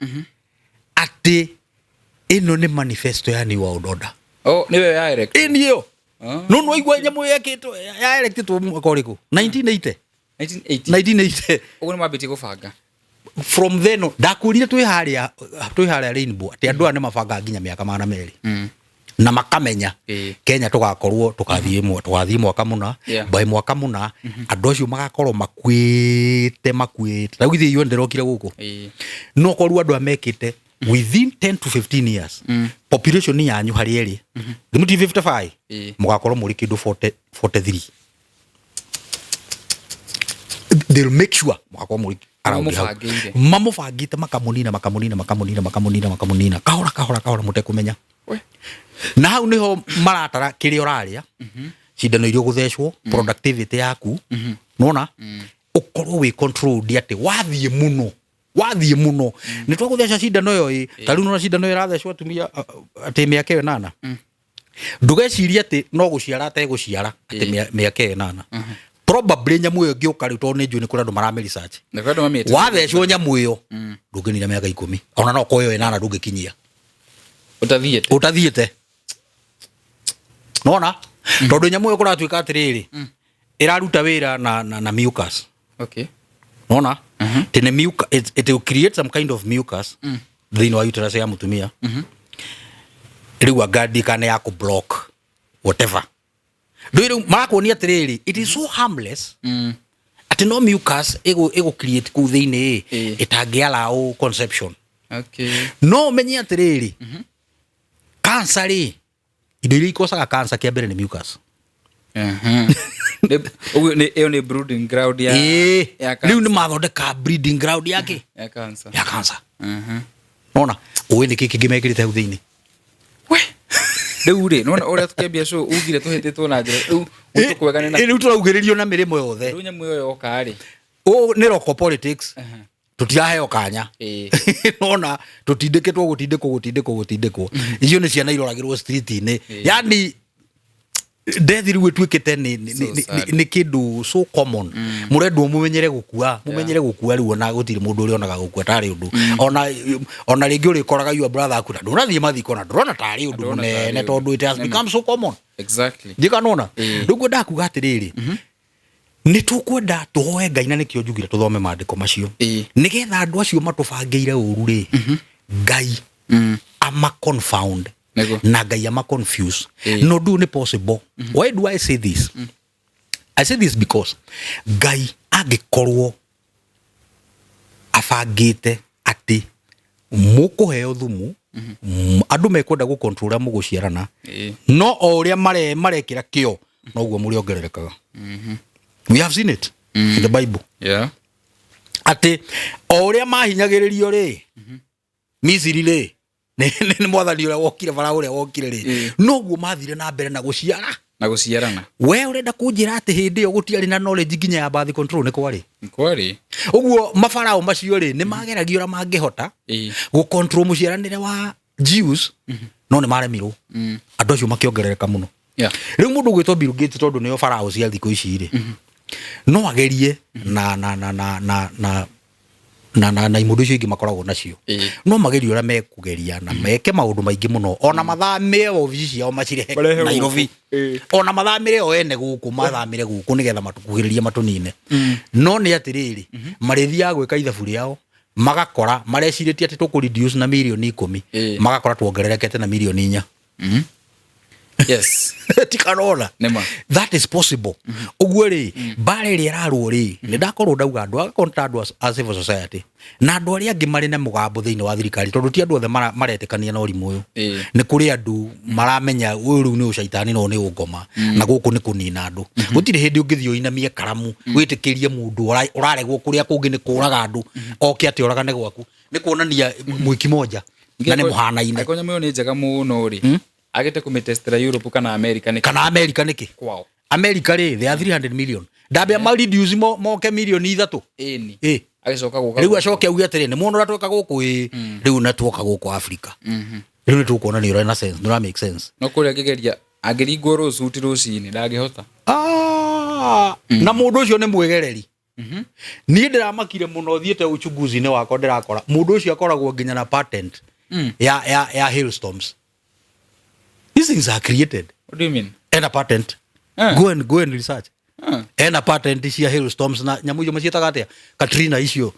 A: atĩ ĩno nĩ manifesto ya New World Order.
B: Oh, nĩwe ya erect.
A: Ĩni ĩyo. No nĩwaigua nyamũ yekĩtwo ya erectĩtwo mwaka ũrĩkũ? 1980.
B: 1980.
A: 1980.
B: Ũguo nĩ mambĩtie gũbanga.
A: From then on, ndakwĩrire twĩ harĩa Rainbow atĩ andũ aya nĩ mabangaga nginya mĩaka 200 na makamenya Kenya tũgakorwo tũgathiĩ mwaka mũna, by mwaka mũna andũ acio magakorwo makuĩte. Rĩu githĩ UN ndĩrokire gũkũ? No korwo andũ aya mekĩte within 10 to 15 years, population yanyu harĩ ĩrĩ thimũ ti 55, mũgakorwo mũrĩ kĩndũ 40, 43. They'll make sure mũgakorwo mũrĩ around hau.
B: Mamũbangĩire.
A: Mamũbangĩte, makamunina, makamunina, makamunina, makamunina, makamunina kahora kahora kahora mũtekũmenya.
B: We.
A: Na hau niho maratara kĩrĩa ũrarĩa, cindano iria ũgũthecwo, productivity yaku, nona ũkorwo wĩ controlled atĩ wathiĩ mũno, wathiĩ mũno nĩ twagũtheca cindano ĩyo. Ĩ ta rĩu nona cindano ĩyo ĩrathecwo atumia atĩ mĩaka ĩyo 8, ndũgecirie atĩ no gũciara ategũciara atĩ mĩaka ĩyo 8. Probably nyamũ ĩyo ĩngĩũka rĩu, tondũ nĩ njũĩ nĩ kũrĩ andũ maramĩ research,
B: Na kwĩ andũ mamĩte.
A: Wathecwo nyamũ ĩyo ndũngĩnina mĩaka 10, ona no korwo ĩyo 8 ndũngĩkinyia.
B: Ũtathiĩte.
A: Ũtathiĩte, nona tondũ nyamũ ĩyo kũratuĩka atĩrĩrĩ, Ĩraruta wĩra na mucus. Nona tene mucus, it will create some kind of mucus thĩinĩ wa uterus ya mũtumia. Rĩu anga kana ya kũ block whatever. Rĩu marakuonia atĩrĩrĩ, it is so harmless atĩ no mucus ĩgũ create kũu thĩinĩ ĩtangĩ allow conception. No ũmenye atĩrĩrĩ, cancer rĩ, indo iria ikocaga cancer kĩa mbere nĩ mucus.
B: Ũguo ĩyo nĩ brooding ground ya ya
A: Rĩu nĩ mathondeka breeding ground yake
B: ya cancer.
A: Ya cancer. Nona ũĩ nĩ kĩ kĩngĩ mekĩrĩte hau thĩinĩ?
B: We, rĩu rĩ, nĩwona ũrĩa tũkĩambia show ugire tũhĩtĩtwo na njĩra rĩu gwitũ kwega nĩ na
A: Rĩu tũraugĩrĩrio na mĩrĩmo yothe.
B: Rĩu nyamũ ĩyo yoka rĩ,
A: Ũũ nĩ local politics. Tũtiraheo kanya. Nona tũtindĩkĩtwo gũtindĩkwo icio nĩ ciana iroragĩrwo street-inĩ, yani death rĩu ĩtuĩkĩte
B: So sad.
A: nĩ kĩndũ so common. Mũrendwo mũmenyere gũkua, mũmenyere gũkua. Rĩu ona gũtirĩ mũndũ ũrĩonaga gũkua tarĩ ũndũ. Ona rĩngĩ ũrĩkoraga your brother aku na ndũrathiĩ mathiko na ndũrona tarĩ ũndũ
B: Ndũrona tarĩ
A: mũnene
B: ũndũ.
A: tondũ it has become so common. Njĩkanona rĩu ngwendaga kuga atĩrĩrĩ, nĩ tũkwenda tũhoe Ngai, na nĩkĩo njugire tũthome maandĩko macio, nĩgetha andũ acio matũbangĩire ũru rĩ, Ngai ama confound na Ngai ama confuse. No ũndũ ũyũ nĩ possible. Why do I say this? I say this because Ngai angĩkorwo abangĩte atĩ mũkũheo thumu, andũ mekwenda gũcontrol ũrĩa mũgũciarana, no o ũrĩa marekĩra kĩo noguo mũrĩongererekaga. We have seen it in the Bible atĩ o ũrĩa mahinyagĩrĩrio rĩ, Misiri rĩ, nĩ mwathani ũrĩa wokire, Farao ũrĩa wokire rĩ, noguo mathire na mbere na gũciara.
B: Na gũciarana.
A: We ũrenda kũnjĩra atĩ hĩndĩ ĩyo gũtiarĩ na knowledge nginya ya birth control? Nĩ kwarĩ.
B: Kwarĩ.
A: Ũguo mafarao macio rĩ, nĩ mageragia ũrĩa mangĩhota gũcontrol mũciaranĩre wa Jews, no nĩ maremirwo. Andũ acio makĩongerereka mũno. Rĩu mũndũ ũgwĩtwo Bill Gates, tondũ nĩo farao cia thikũ ici rĩ, no agerie na imũndũ icio ingĩ makoragwo nacio. No magerie ũrĩa mekũgeria na meke maũndũ maingĩ mũno, ona mathamĩre obici ciao macirehe
B: Marehe gũkũ.
A: Nairobi, ona mathamĩre o ene gũkũ, mathamĩre gũkũ nĩgetha matũkuhĩrĩrie matũnine. No nĩ atĩrĩrĩ, marĩthiaga gwĩka ithabu rĩao, magakora marecirĩtie atĩ tũkũ reduce na mirioni 10, magakora tuongererekete na mirioni 4. Tikanona?
B: Nĩma.
A: That is possible. Ũguo rĩ, mbara ĩrĩa ĩrarwo rĩ, nĩ ndakorwo ndauga andũ agakorwo ta andũ a civil society na andũ arĩa angĩ marĩ na mũgambo thĩinĩ wa thirikari, tondũ ti andũ othe maretĩkania na ũrimũ ũyũ. Nĩ kũrĩ andũ maramenya ũyũ rĩu nĩ ũcaitani no nĩ ũngoma na gũkũ nĩ kũnina andũ. Gũtirĩ hĩndĩ ũngĩthiĩ ũinamie karamu wĩtĩkĩrie mũndũ ũraregwo kũrĩa kũngĩ nĩ kũraga andũ oke atĩ oragane gwaku. Nĩ kuonania mwĩki moja na nĩ mũhanaine.
B: Angĩkorwo nyamũ ĩyo nĩ njega mũno rĩ, agĩte kũmĩtestera Europe kana America nĩ
A: Kana America nĩkĩ?
B: Kwao.
A: America rĩ, they are 300 million, ndambia ma reduce moke mirioni 3.
B: Ĩni. Agĩcoka gũka.
A: Rĩu acoke auge atĩrĩ, nĩ muona ũrĩa tweka gũkũ? Ĩ, rĩu na tuoka gũkũ Africa, rĩu nĩ tũkuona nĩ ũrĩa na sense, nĩ ũra make sense.
B: No kũrĩa angĩgeria, angĩringwo rũcuti rũcinĩ ndangĩhota.
A: Ah, na mũndũ ũcio nĩ mwĩgereri. Niĩ ndĩramakire mũno thiĩte uchunguzi-inĩ wakwa, ndĩrakora mũndũ ũcio akoragwo nginya na patent ya hailstorms. These things are created.
B: What do you mean?
A: Ena patent. Go and research. Ena patent cia hailstorms na nyamũ icio maciĩtaga atĩa, Katrina icio.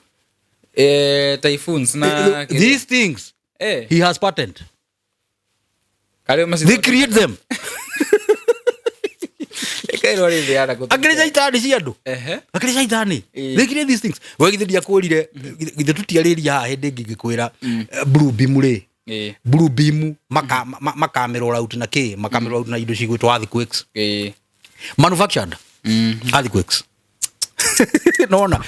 B: Typhoons na
A: These things, he has patent.
B: Karĩ maci.
A: They create them.
B: Ĩkairwo rĩ thĩ yana.
A: Akĩrĩ caitani cia andũ. Akĩrĩ caitani. They create these things. We githĩ ndiakwĩrire? Githĩ tũtiarĩria haha hĩndĩ ĩngĩ ngĩkwĩra blue beam rĩ? Blue beam makamĩroll out na kĩ, makamĩroll out na indo cigwĩtwo earthquakes, manufactured earthquakes. Nona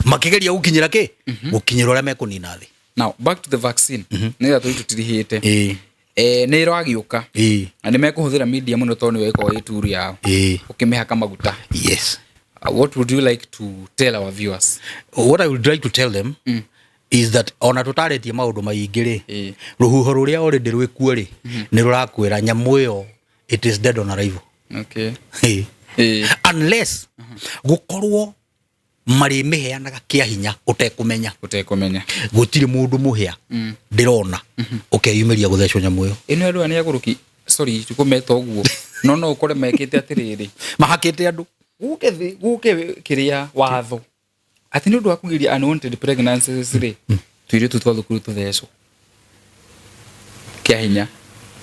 A: makĩgeria gũkinyĩra kĩ, gũkinyĩra ũrĩa mekũnina thĩ.
B: Now back to the vaccine, nĩgetha tũi tũtirihĩte. Nĩ ĩragĩũka na nĩ mekũhũthĩra media mũno tondũ nĩyo ĩkoragwo ĩ tool yao ũkĩmĩhaka maguta. What would you like to tell our viewers?
A: What I would like to tell them is that ona tũtarĩtie maũndũ maingĩ rĩ, rũhuho rũrĩa already rwĩkuo rĩ, nĩ rũrakwĩra nyamũ ĩyo, it is dead on arrival. Unless gũkorwo marĩmĩheanaga kĩa hinya ũtekũmenya.
B: Ũtekũmenya.
A: Gũtirĩ mũndũ mũhĩa ndĩrona ũkeyumĩria gũthecwo nyamũ ĩyo.
B: Ĩno andũ aya nĩ agũrũki, sorry kũmeta ũguo, no no ũkore mekĩte atĩrĩrĩ.
A: Mahakĩte andũ.
B: Gũke gũke kĩrĩa watho atĩ nĩ ũndũ wa kũgiria unwanted pregnancies rĩ, tũirĩtu twa thukuru tũthecwo kĩa hinya.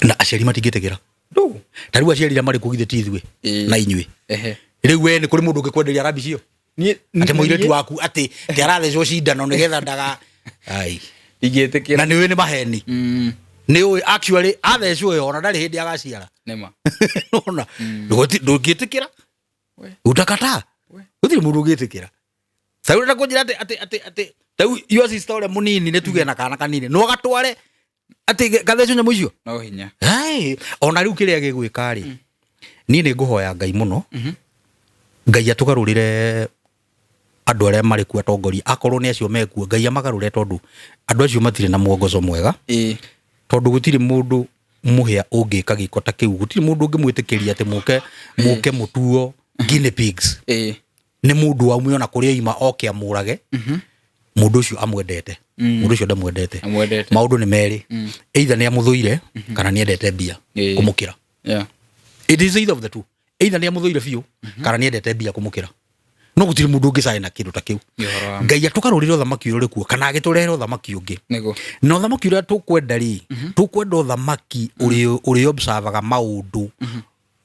A: Na aciari matingĩtĩkĩra.
B: Ndũ.
A: Ta rĩu aciari arĩa marĩ kuo githĩ ti ithuĩ na inyuĩ?
B: Ehe.
A: Rĩu we nĩ kũrĩ mũndũ ũngĩkwenderia rabi cio
B: Niĩ
A: atĩ mũirĩtu waku atĩ atĩ arathecwo cindano nĩgetha ndaga ai?
B: Ingĩtĩkĩra.
A: Na nĩ ũĩ nĩ maheni. Nĩ ũĩ actually athecwo ĩyo ona ndarĩ hĩndĩ agaciara.
B: Nĩma.
A: Nona ndũngĩtĩkĩra.
B: We.
A: Utakataa.
B: We.
A: Gũtirĩ mũndũ ũngĩtĩkĩra. Tarĩu ũrenda kũnjĩra atĩ atĩ atĩ atĩ tarĩu your sister ũrĩa mũnini, nĩ tuge na kana kanini, no agatware atĩ gathecwo nyamũ icio?
B: No hinya.
A: Ai, ona rĩu kĩrĩa gĩgwĩka rĩ, niĩ nĩ ngũhoya Ngai mũno, Ngai atũgarũrĩre andũ arĩa marĩ kuo atongoria, akorwo nĩ acio mekuo, Ngai amagarũre, tondũ andũ acio matirĩ na mwongozo mwega. Tondũ gũtirĩ mũndũ mũhĩa ũngĩka gĩko ta kĩu, gũtirĩ mũndũ ũngĩmwĩtĩkĩria atĩ mũke mũke mũtuo guinea pigs. Nĩ mũndũ waumio na kũrĩa oima oke amũrage mũndũ ũcio amwendete. Mũndũ ũcio ndamwendete.
B: Amwendete.
A: Maũndũ nĩ merĩ, either nĩ amũthũire kana nĩ endete mbia kũmũkĩra. It is either of the two, either nĩ amũthũire biũ kana nĩ endete mbia kũmũkĩra, no gũtirĩ mũndũ ũngĩcaĩ na kĩndũ ta kĩu.
B: Nĩ ũhoro wa
A: Ngai atũgarũrĩre ũthamaki ũrĩa ũrĩ kuo kana agĩtũrehere ũthamaki ũngĩ. Na ũthamaki ũrĩa tũkwenda rĩ, tũkwenda ũthamaki ũrĩ ũrĩ observaga maũndũ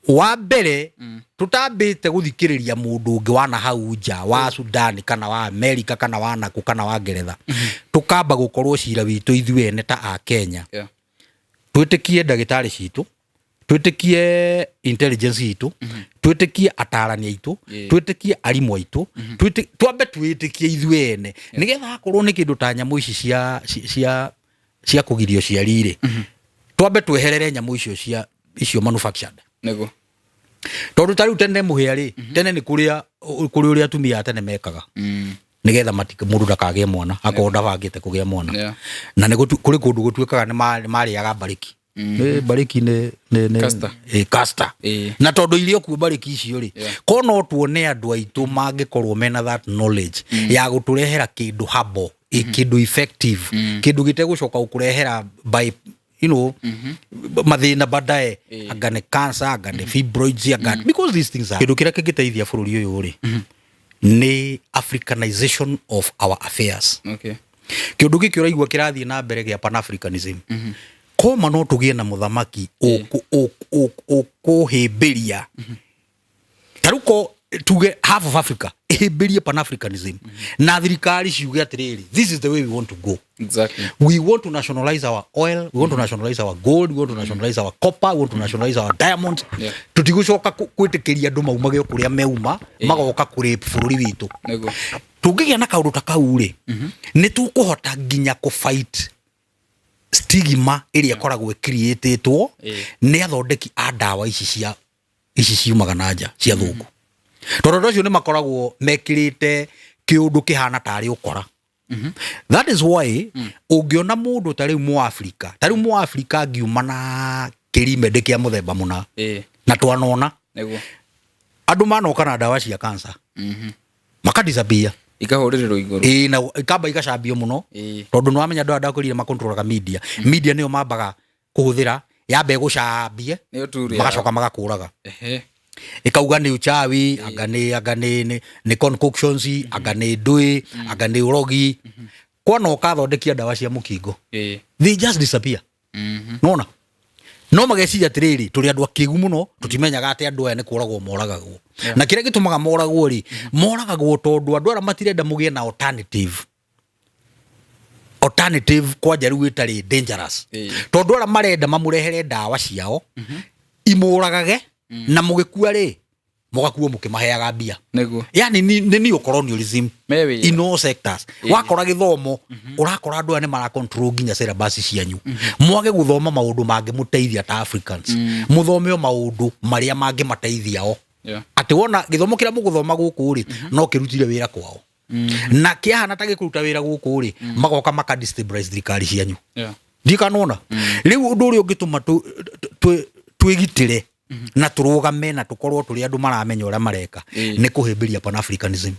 A: wa mbere tũtambĩte gũthikĩrĩria mũndũ ũngĩ wana hau nja wa Sudan kana wa America kana wa nakũ kana wa Ngeretha. Tũkamba gũkorwo cira witũ ithuĩ ene ta a Kenya, twĩtĩkie ndagĩtarĩ citũ, twĩtĩkie intelligence itũ, twĩtĩkie atarani aitũ, twĩtĩkie arimũ aitũ, twambe twĩtĩkie ithuĩ ene, nĩgetha akorwo nĩ kĩndũ ta nyamũ ici cia kũgiria ũciari rĩ, twambe tweherere nyamũ icio cia icio manufactured. Tondũ ta rĩu tene mũhĩa rĩ, tene nĩ kũrĩa kũrĩ ũrĩa atumia a tene mekaga nĩgetha mũndũ ndakagĩe mwana akorwo ndabangĩte kũgĩa mwana. Na nĩ kũrĩ kũndũ gũtuĩkaga nĩ marĩaga mbarĩki. Nĩ mbarĩki nĩ
B: Castor.
A: Ĩ, castor. Na tondũ irio kuo mbarĩki icio rĩ, ko no tuone andũ aitũ mangĩkorwo mena that knowledge ya gũtũrehera kĩndũ habo, kĩndũ effective, kĩndũ gĩtegũcoka gũkũrehera by mathĩna baadaye, anga nĩ cancer, anga nĩ fibroids, anga, because these things are kĩndũ kĩrĩa kĩngĩteithia bũrũri ũyũ rĩ, nĩ africanization of our affairs. Kĩũndũ gĩkĩ ũraigua kĩrathiĩ na mbere gĩa pan-africanism, koma no tũgĩe na mũthamaki ũkũhĩmbĩria, ta rĩu ko tuge half of Africa ĩhĩmbĩrie pan-africanism na thirikari ciuge atĩrĩrĩ, "This is the way we want to go." We want to nationalize our oil, we want to nationalize our gold, we want to nationalize our copper, we want to nationalize our diamonds. Tũtigũcoka gwĩtĩkĩria andũ maumage o kũrĩa meuma magoka kũrĩ bũrũri witũ. Tũngĩgĩa na kaũndũ ta kau rĩ, nĩ tũkũhota nginya kũ-fight stigma ĩrĩa ĩkoragwo ĩcreatĩtwo nĩ athondeki a ndawa ici cia ici ciumaga na nja cia thũngũ, tondũ andũ acio nĩ makoragwo mekĩrĩte kĩũndũ kĩhana tarĩ ũkora. That is why ũngĩona mũndũ ta rĩu mũafrika, ta rĩu mũafrika angiuma na kĩrimende kĩa mũthemba mũna, na twanona andũ manoka na ndawa cia cancer, makadisappear.
B: Ikahũrĩrĩrwo igũrũ.
A: Ĩĩ, na ikamba igacambio mũno. Tondũ nĩ wamenya andũ aya ndakwĩrire makontrolaga media. Media nĩyo mambaga kũhũthĩra, yambe ĩgũcambie,
B: Nĩyo tool yao.
A: Magacoka magakũraga. Ĩkauga nĩ uchawi, anga nĩ concoctions, anga nĩ ndũĩ, anga nĩ ũrogi. Kwanoka athondekia ndawa cia mũkingo, they just disappear. Nona no mageciria atĩrĩrĩ, tũrĩ andũ akĩgu mũno, tũtimenyaga atĩ andũ aya nĩ kũragwo moragagwo. Na kĩrĩa gĩtũmaga moragwo rĩ, moragagwo tondũ andũ arĩa matirenda mũgĩe na alternative kwanja rĩu ĩtarĩ dangerous, tondũ arĩa marenda mamũrehere ndawa ciao imũragage, na mũgĩkua rĩ, mũgakuo mũkĩmaheaga mbia. Yani nĩ neo-colonialism
B: Me wĩra.
A: in all sectors. Wakora gĩthomo, ũrakora andũ aya nĩ mara control nginya syllabus cianyu, mwage gũthoma maũndũ mangĩmũteithia ta Africans, mũthome o maũndũ marĩa mangĩmateithia o. Atĩ wona gĩthomo kĩrĩa mũgũthoma gũkũ rĩ, no kĩrutire wĩra kwao, na kĩahana ta gĩkũruta wĩra gũkũ rĩ, magoka maka destabilize thirikari cianyu. Ndikanona rĩu ũndũ ũrĩa ũngĩtũma twĩgitĩre na tũrũgame na tũkorwo tũrĩ andũ maramenya ũrĩa mareka nĩ kũhĩmbĩria pan-africanism.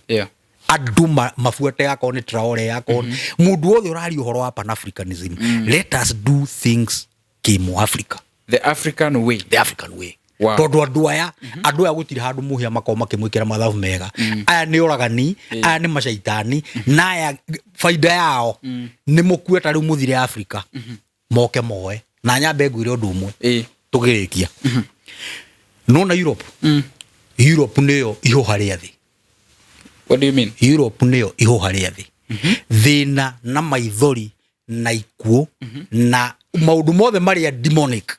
A: Andũ mabuate akorwo nĩ Traore, akorwo mũndũ wothe ũraria ũhoro wa pan-africanism. Let us do things kĩmũ Africa.
B: The African way.
A: The African way. Tondũ andũ aya gũtirĩ handũ mũhĩa makorwo makĩmwĩkĩra mathabu mega. Aya nĩ oragani, aya nĩ macaitani, na aya baida yao nĩ mũkue ta rĩu mũthire Afrika moke moe. Na nyambe ngwĩre ũndũ ũmwe tũgĩrĩkia. Nona Europe, Europe nĩyo ihũha rĩa thĩ.
B: What do you mean?
A: Europe nĩyo ihũha rĩa thĩ. Thĩna na maithori na ikuũ na maũndũ mothe marĩa demonic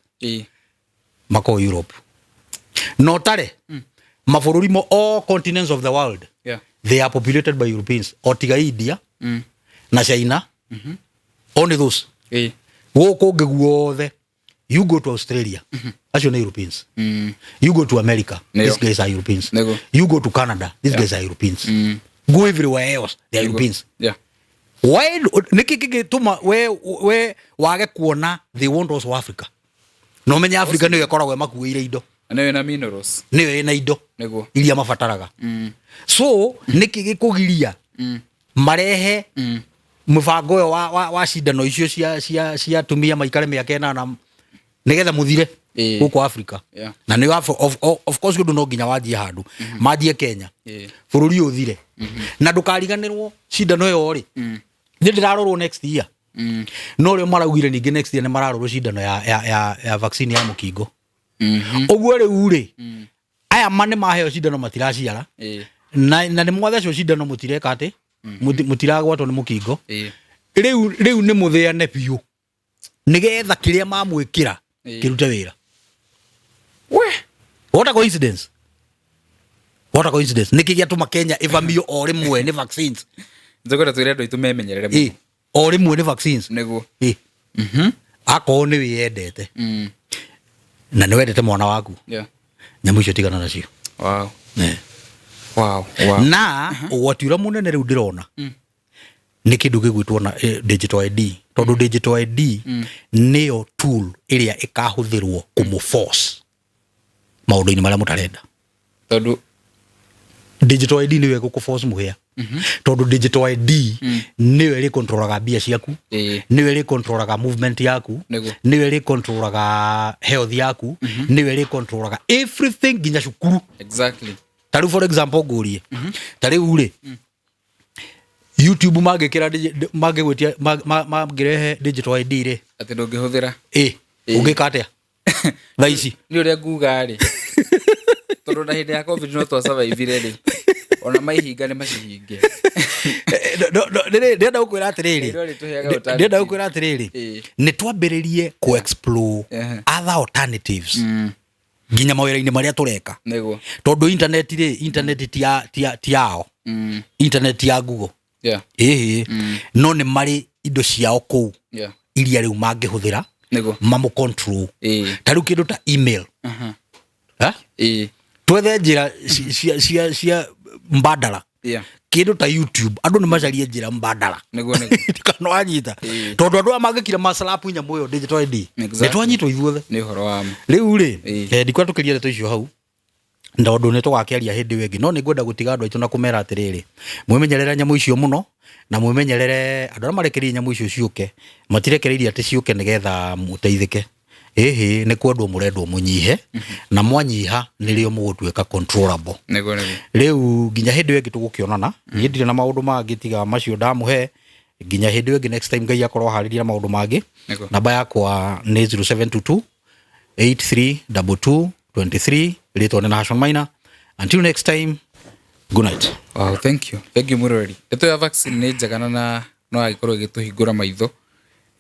A: makorwo Europe. No tare mabũrũri mo, all continents of the world, they are populated by Europeans, o tiga India na China, only those. Gũkũ ũngĩ guothe, you go to Australia, acio nĩ Europeans. You go to America, these guys are Europeans. You go to Canada, these guys are Europeans. Go everywhere else, they are Europeans. Why? Nĩkĩ kĩngĩtũma we wage kuona they want also Africa? No menye Africa nĩyo ĩkoragwo ĩmakuĩire indo.
B: Na nĩyo ĩna minerals.
A: Nĩyo ĩna indo iria mabataraga. So nĩkĩ gĩkũgiria marehe mũbango ũyũ wa cindano icio cia atumia maikare mĩaka 8 nĩgetha mũthire gũkũ Africa? Na nĩ of course ũndũ no nginya wanjie handũ, manjie Kenya, bũrũri ũyũ ũthire. Na ndũkariganĩrwo cindano ĩyo rĩ, nĩ ndĩrarorwo next year. No rĩo maraugire ningĩ next year nĩ mararorwo cindano ya vaccine ya mũkingo. Ũguo rĩu rĩ, aya ma nĩ maheo cindano matiraciara, na nĩ mwathecwo cindano mũtireka atĩ mũtiragwatwo nĩ mũkingo. Rĩu nĩ mũthĩane biũ nĩgetha kĩrĩa mamwĩkĩra kĩrute wĩra.
B: We.
A: What a coincidence, what a coincidence! Nĩkĩ gĩatũma Kenya ĩvamio o rĩmwe nĩ vaccines?
B: Nĩtũkwenda twĩre andũ aitũ memenyerere mũno.
A: O rĩmwe nĩ vaccines. Ĩ, akorwo nĩ wĩyendete na nĩ wendete mwana waku, nyamũ icio tigana nacio. Na ũgwati ũrĩa mũnene rĩu ndĩrona nĩ kĩndũ gĩgwĩtwo na digital ID, tondũ digital ID nĩyo tool ĩrĩa ĩkahũthĩrwo kũmũ force maũndũ-inĩ marĩa mũtarenda.
B: Tondũ
A: Digital ID nĩyo ĩgũkũ force mũhĩa, tondũ digital ID nĩyo ĩrĩ controlaga mbia ciaku, nĩyo ĩrĩ controlaga movement yaku, nĩyo ĩrĩ controlaga health yaku, nĩyo ĩrĩ controlaga everything, nginya cukuru. Ta rĩu, for example, ngũrie, ta rĩu rĩ, YouTube mangĩkĩra mangĩgwĩtia mangĩrehe digital ID rĩ,
B: Atĩ ndũngĩhũthĩra.
A: Ĩ, ũngĩka atĩa thaa ici?
B: Nĩ ũrĩa nguga rĩ, tondũ na hĩndĩ ya COVID no twasurvivire rĩ, ona maihinga nĩ macihinge.
A: Ndĩrenda gũkwĩra atĩrĩrĩ,
B: Ngai no arĩtũheaga
A: ndĩrenda gũkwĩra atĩrĩrĩ, nĩ twambĩrĩrie kũ explore other alternatives, nginya mawĩra-inĩ marĩa tũreka, tondũ internet rĩ, internet ti yao. Internet ti ya Google. Ĩhĩ, no nĩ marĩ indo ciao kũu iria rĩu mangĩhũthĩra mamũ control. Ta rĩu kĩndũ ta email. Ha? Twethe njĩra cia mbandara. Kĩndũ ta YouTube, andũ nĩ macarie njĩra mbandara.
B: Nĩguo nĩguo
A: Kana wanyita?
B: Ĩĩ.
A: Tondũ andũ aya mangĩkira macarapu nyamũ ĩyo digital ID, nĩ twanyitwo ithuothe.
B: Nĩ ũhoro wa ma.
A: Rĩu rĩ, ndikwenda tũkĩrie ndeto icio hau, tondũ nĩ tũgakĩaria hĩndĩ ĩyo ĩngĩ, no nĩ ngwenda gũtiga andũ aitũ na kũmera atĩrĩrĩ, mwĩmenyerere nyamũ icio mũno, na mwĩmenyerere andũ arĩa marekereirie nyamũ icio ciũke. Matirekereirie atĩ ciũke nĩgetha mũteithĩke. Ĩhĩ, nĩ kwendwo mũrendwo mũnyihe, na mwanyiha nĩrĩo mũgũtuĩka controllable.
B: Nĩguo nĩguo
A: Rĩu nginya hĩndĩ ĩyo ĩngĩ tũgũkĩonana, niĩ ndirĩ na maũndũ mangĩ tiga macio ndamũhe. Nginya hĩndĩ ĩyo ĩngĩ, next time, Ngai akorwo aharĩria na maũndũ mangĩ. Namba yakwa nĩ 0722 8322 23. Rĩtwa nĩ Nahashon Maina. Until next time, good night.
B: Wow, thank you, thank you mwĩroreri. Ndeto ya vaccine nĩ njega na no agĩkorwo ĩgĩtũhingũra maitho,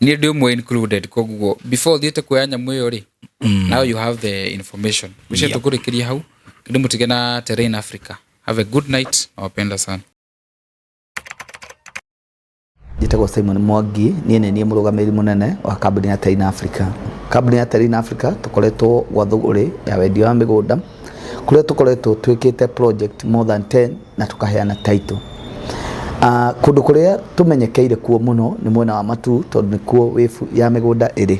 B: niĩ ndĩ ũmwe included. Koguo before ũthiĩte kuoya nyamũ ĩyo rĩ, now you have the information. Mwice tũkũrĩkĩria hau kĩndũ mũtige na Terrain Africa. Have a good night, nawapenda sana.
D: Njĩtagwo Simon Mwangi, niĩ nĩ niĩ mũrũgamĩrĩri mũnene wa kambuni ya Terrain Africa. Kambuni ya Terrain Africa tũkoretwo gwa thũgũrĩ ya wendia wa mĩgũnda, kũrĩa tũkoretwo twĩkĩte project more than 10 na tũkaheana title. Kũndũ kũrĩa tũmenyekeire kuo mũno nĩ mwena wa Matuu, tondũ nĩkuo wĩbu ya mĩgũnda ĩrĩ.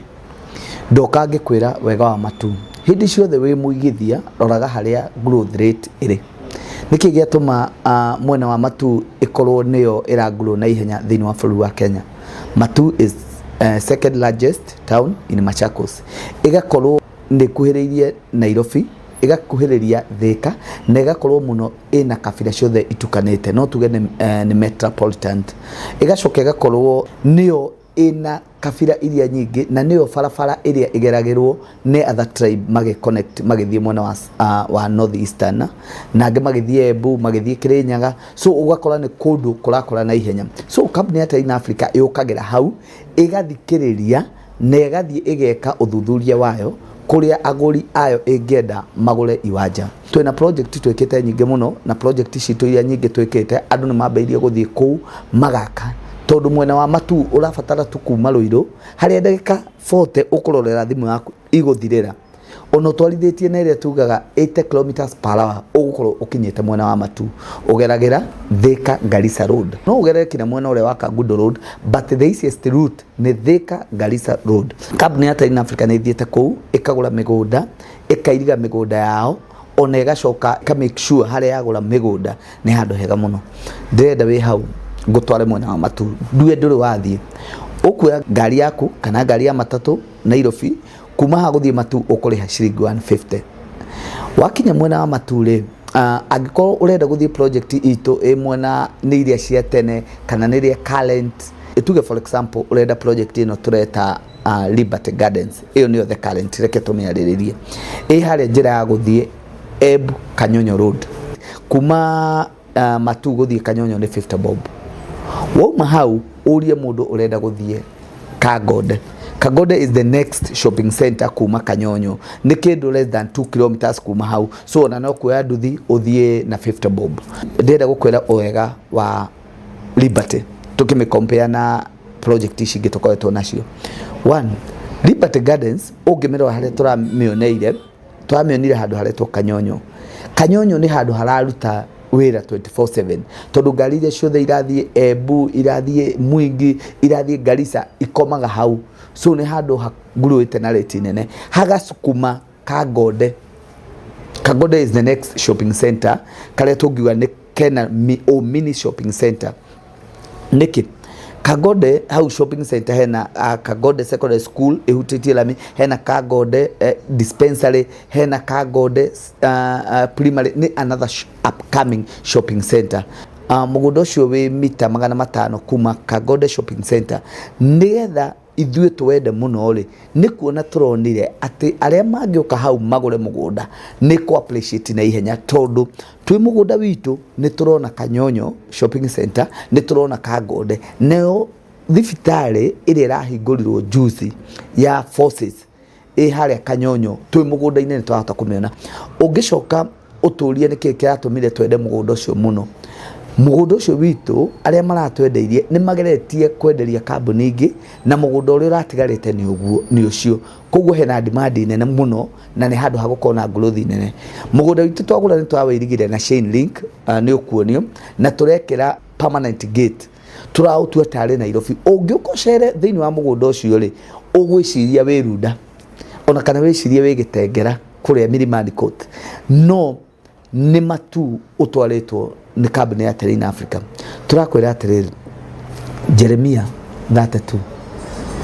D: Ndoka ngĩkwĩra wega wa Matuu, hĩndĩ ciothe wĩ mũigithia roraga harĩa growth rate ĩrĩ. Nĩkĩ gĩatũma mwena wa Matuu ĩkorwo nĩyo ĩra grow na ihenya thĩinĩ wa bũrũri wa Kenya? Matuu is second largest town in Machakos. Ĩgakorwo Nĩ ĩkuhĩrĩirie Nairobi, ĩgakuhĩrĩria Thika, na ĩgakorwo mũno ĩna kabira ciothe itukanĩte, no tuge nĩ metropolitan. Ĩgacoka ĩgakorwo nĩyo ĩna kabira iria nyingĩ, na nĩyo barabara ĩrĩa ĩgeragĩrwo nĩ other tribe magĩ connect magĩthiĩ mwena wa North Eastern, na angĩ magĩthiĩ Embu, magĩthiĩ Kĩrĩnyaga. So ũgakora nĩ kũndũ kũrakũra na ihenya. So kambuni ya Terrain Africa yũkagĩra hau, ĩgathikĩrĩria na ĩgathiĩ ĩgeka ũthuthuria wayo kũrĩa agũri ayo ĩngĩenda magũre iwanja. Twĩna project twĩkĩte nyingĩ mũno, na project citũ iria nyingĩ twĩkĩte, andũ nĩ mambĩrĩirie gũthiĩ kũu magaka, tondũ mwena wa Matuu ũrabatara tu kuma Ruiru harĩa ndagĩka 40 ũkũrorera thimũ yaku igũthirĩra, ona ũtwarithĩtie na ĩrĩa tugaga 80 kilometers per hour, ũgũkorwo ũkinyĩte mwena wa Matuu. Ũgeragĩra Thika Garissa Road, no ũgerere kinya mwena ũrĩa wa Kangundo Road, but the easiest route nĩ Thika Garissa Road. Kambuni ya Terrain Africa nĩ ĩthiĩte kũu, ĩkagũra mĩgũnda, ĩkairiga mĩgũnda yao, ona ĩgacoka ĩka make sure harĩa yagũra mĩgũnda nĩ handũ hega mũno. Ndĩrenda wĩ hau ngũtware mwena wa Matuu, ndue ndũrĩ wathiĩ. Ũkuoya ngari yaku kana ngari ya matatũ Nairobi, kuma haha gũthiĩ Matuu ũkũrĩha ciringi 150. Wakinya mwena wa Matuu rĩ, angĩkorwo ũrenda gũthiĩ project itũ ĩ mwena nĩ iria cia tene kana nĩ iria current, tuge for example ũrenda project ĩno tũreta Liberty Gardens, ĩyo nĩyo the current, reke tũmĩarĩrĩrie. Ĩ harĩa njĩra ya gũthiĩ Embu Kanyonyo Road, kuma Matuu gũthiĩ Kanyonyo nĩ 50 bob. Wauma hau ũrie mũndũ ũrenda gũthiĩ Kangonde. Kangonde is the next shopping center kuma Kanyonyo, nĩ kĩndũ less than 2 kilometers kuma hau. So ona no kuoya nduthi ũthiĩ na 50 bob. Ndĩrenda gũkwĩra wega wa Liberty tukĩmĩ compare na project ici ingĩ tũkoretwo nacio. One, Liberty Gardens ũngĩmĩrora harĩa tũramĩoneire, tũramĩonire handũ haretwo Kanyonyo. Kanyonyo nĩ handũ hararuta wĩra 24/7, tondũ ngari iria ciothe irathiĩ Embu, irathiĩ Mwingi, irathiĩ Garissa ikomaga hau. So nĩ handũ haguruĩte na rate nene. Hagasukuma Kangonde. Kangonde is the next shopping center karĩa tũngiuga nĩ kena o mini shopping center. Nĩkĩ Kangonde hau shopping center hena Kangonde Secondary School ĩhutĩtie lami, hena Kangonde dispensary, hena Kangonde primary, nĩ another upcoming shopping center. Mũgũnda ũcio wĩ mita 500 kuma Kangonde shopping center. Nĩgetha ithuĩ twende mũno rĩ, nĩ kuona tũronire atĩ arĩa mangĩũka hau magũre mũgũnda nĩ kũ appreciate na ihenya, tondũ twĩ mũgũnda witũ nĩ tũrona Kanyonyo shopping center, nĩ tũrona Kangonde, nayo thibitarĩ ĩrĩa ĩrahingũrirwo juzi ya forces ĩ harĩa Kanyonyo, twĩ mũgũnda-inĩ nĩ twahota kũmĩona. Ũngĩcoka ũtũrie nĩkĩ kĩratũmire twende mũgũnda ũcio mũno, mũgũnda ũcio witũ arĩa maratwendeirie nĩ mageretie kwenderia kambuni ingĩ, na mũgũnda ũrĩa ũratigarĩte nĩ ũguo nĩ ũcio. Koguo hena demand nene mũno, na nĩ handũ hagũkorwo na growth nene. Mũgũnda witũ twagũra nĩ twawĩirigire na chain link, nĩ ũkuonio, na tũrekĩra permanent gate, tũraũtua tarĩ Nairobi. Ũngĩũka ũcere thĩinĩ wa mũgũnda ũcio rĩ, ũgwĩciria wĩ Runda, ona kana wĩcirie wĩ Gĩtengera kũrĩa Milimani Court, no nĩ Matuu ũtwarĩtwo nĩ kambuni ya Terrain Africa. Tũrakwĩra atĩrĩrĩ, Jeremia 32,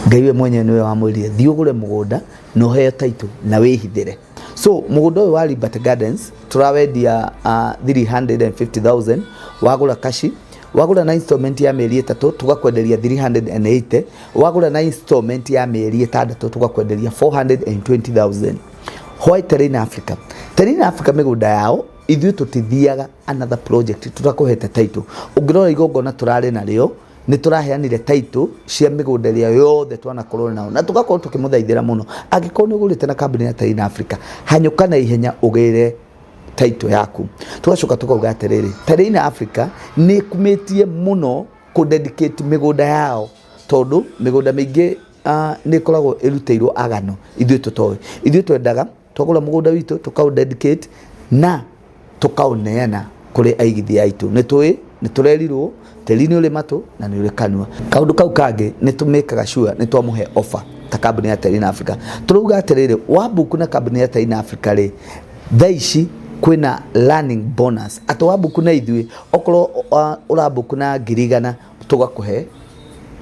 D: Ngai we mwenyewe nĩwe wamwĩrire thiĩ ũgũre mũgũnda na ũheo title na wĩhithĩre. So mũgũnda ũyũ wa Liberty Gardens tũrawendia 350,000 wagũra kashi. Wagũra na installment ya mĩeri 3 tũgakwenderia 380, wagũra na installment ya mĩeri 6 tũgakwenderia 420,000. Why Terrain Africa? Terrain Africa mĩgũnda yao ithuĩ tũtithiaga another project tũtakũhete title. Ũngĩrora igongona tũrarĩ narĩo, nĩ tũraheanire title cia mĩgũnda ĩrĩa yothe twanakorwo nao, na tũgakorwo tũkĩmũthaithĩra mũno. Angĩkorwo nĩ ũgũrĩte na kambuni ya Terrain Africa, hanyũka na ihenya ũgĩre title yaku. Tũgacoka tũkauga atĩrĩrĩ, Terrain Africa nĩ ĩkumĩtie mũno kũ dedicate mĩgũnda yao, tondũ mĩgũnda mĩingĩ nĩ ĩkoragwo ĩrutĩirwo agano, ithuĩ tũtoĩ. Ithuĩ twendaga twagũra mũgũnda witũ tũkaũ dedicate na tũkaũneana kũrĩ aigithia aitũ. Nĩ tũĩ nĩ tũrerirwo tĩri nĩ ũrĩ matũ na nĩ ũrĩ kanua. Kaũndũ kau kangĩ nĩ tũmĩkaga sure nĩ twamũhe offer ta kambuni ya Terrain Africa. Tũrauga atĩrĩrĩ, wabuku na kambuni ya Terrain Africa rĩ, thaa ici kwĩna learning bonus, atĩ wabuku na ithuĩ okorwo ũrabuku na 100,000 tũgakũhe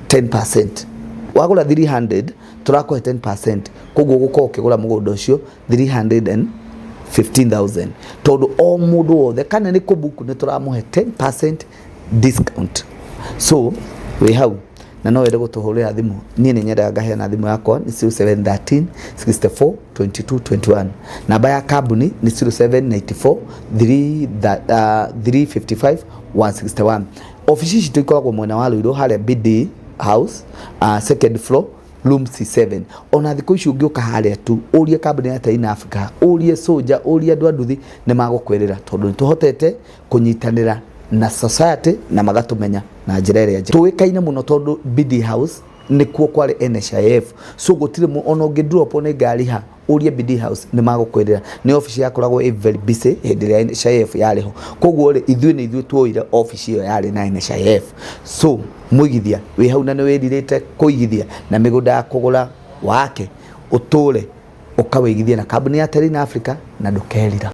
D: 10%. Wagũra 300, tũrakũhe 10%, koguo ũgũkorwo ũkĩgũra mũgũnda ũcio 315,000, tondũ o mũndũ wothe kana nĩ kũbuku nĩ tũramũhe 10% discount. So wĩ hau na no wende gũtũhũrĩra thimũ, niĩ nĩ nyendaga ngaheana thimũ yakwa nĩ 0713 64 22 21. Namba ya kambuni nĩ 0794 3 355 161. Obici citũ ikoragwo mwena wa Ruiru harĩa BD House, second floor, room C7. Ona thikũ ici ũngĩũka harĩa tu ũrie kambuni ya Terrain Africa, ũrie soja, ũrie andũ a nduthi, nĩ magũkwĩrĩra, tondũ nĩ tũhotete kũnyitanĩra na society na magatũmenya na njĩra ĩrĩa njega. Tũĩkaine mũno tondũ BD House nĩkuo kwarĩ NHIF, so gũtirĩ ona ũngĩ drop nĩ ngari ha, ũrie BD House, nĩ magũkwĩrĩra nĩ obici yakoragwo ĩ very busy hĩndĩ ĩrĩa NHIF yarĩ ho. Koguo rĩ, ithuĩ nĩ ithuĩ tuoire obici ĩyo yarĩ na NHIF. So mũigithia wĩ hau na nĩ wĩrirĩte kũigithia na mĩgũnda ya kũgũra wake ũtũre, ũkawĩigithia na kambuni ya Terrain Africa na ndũkerira.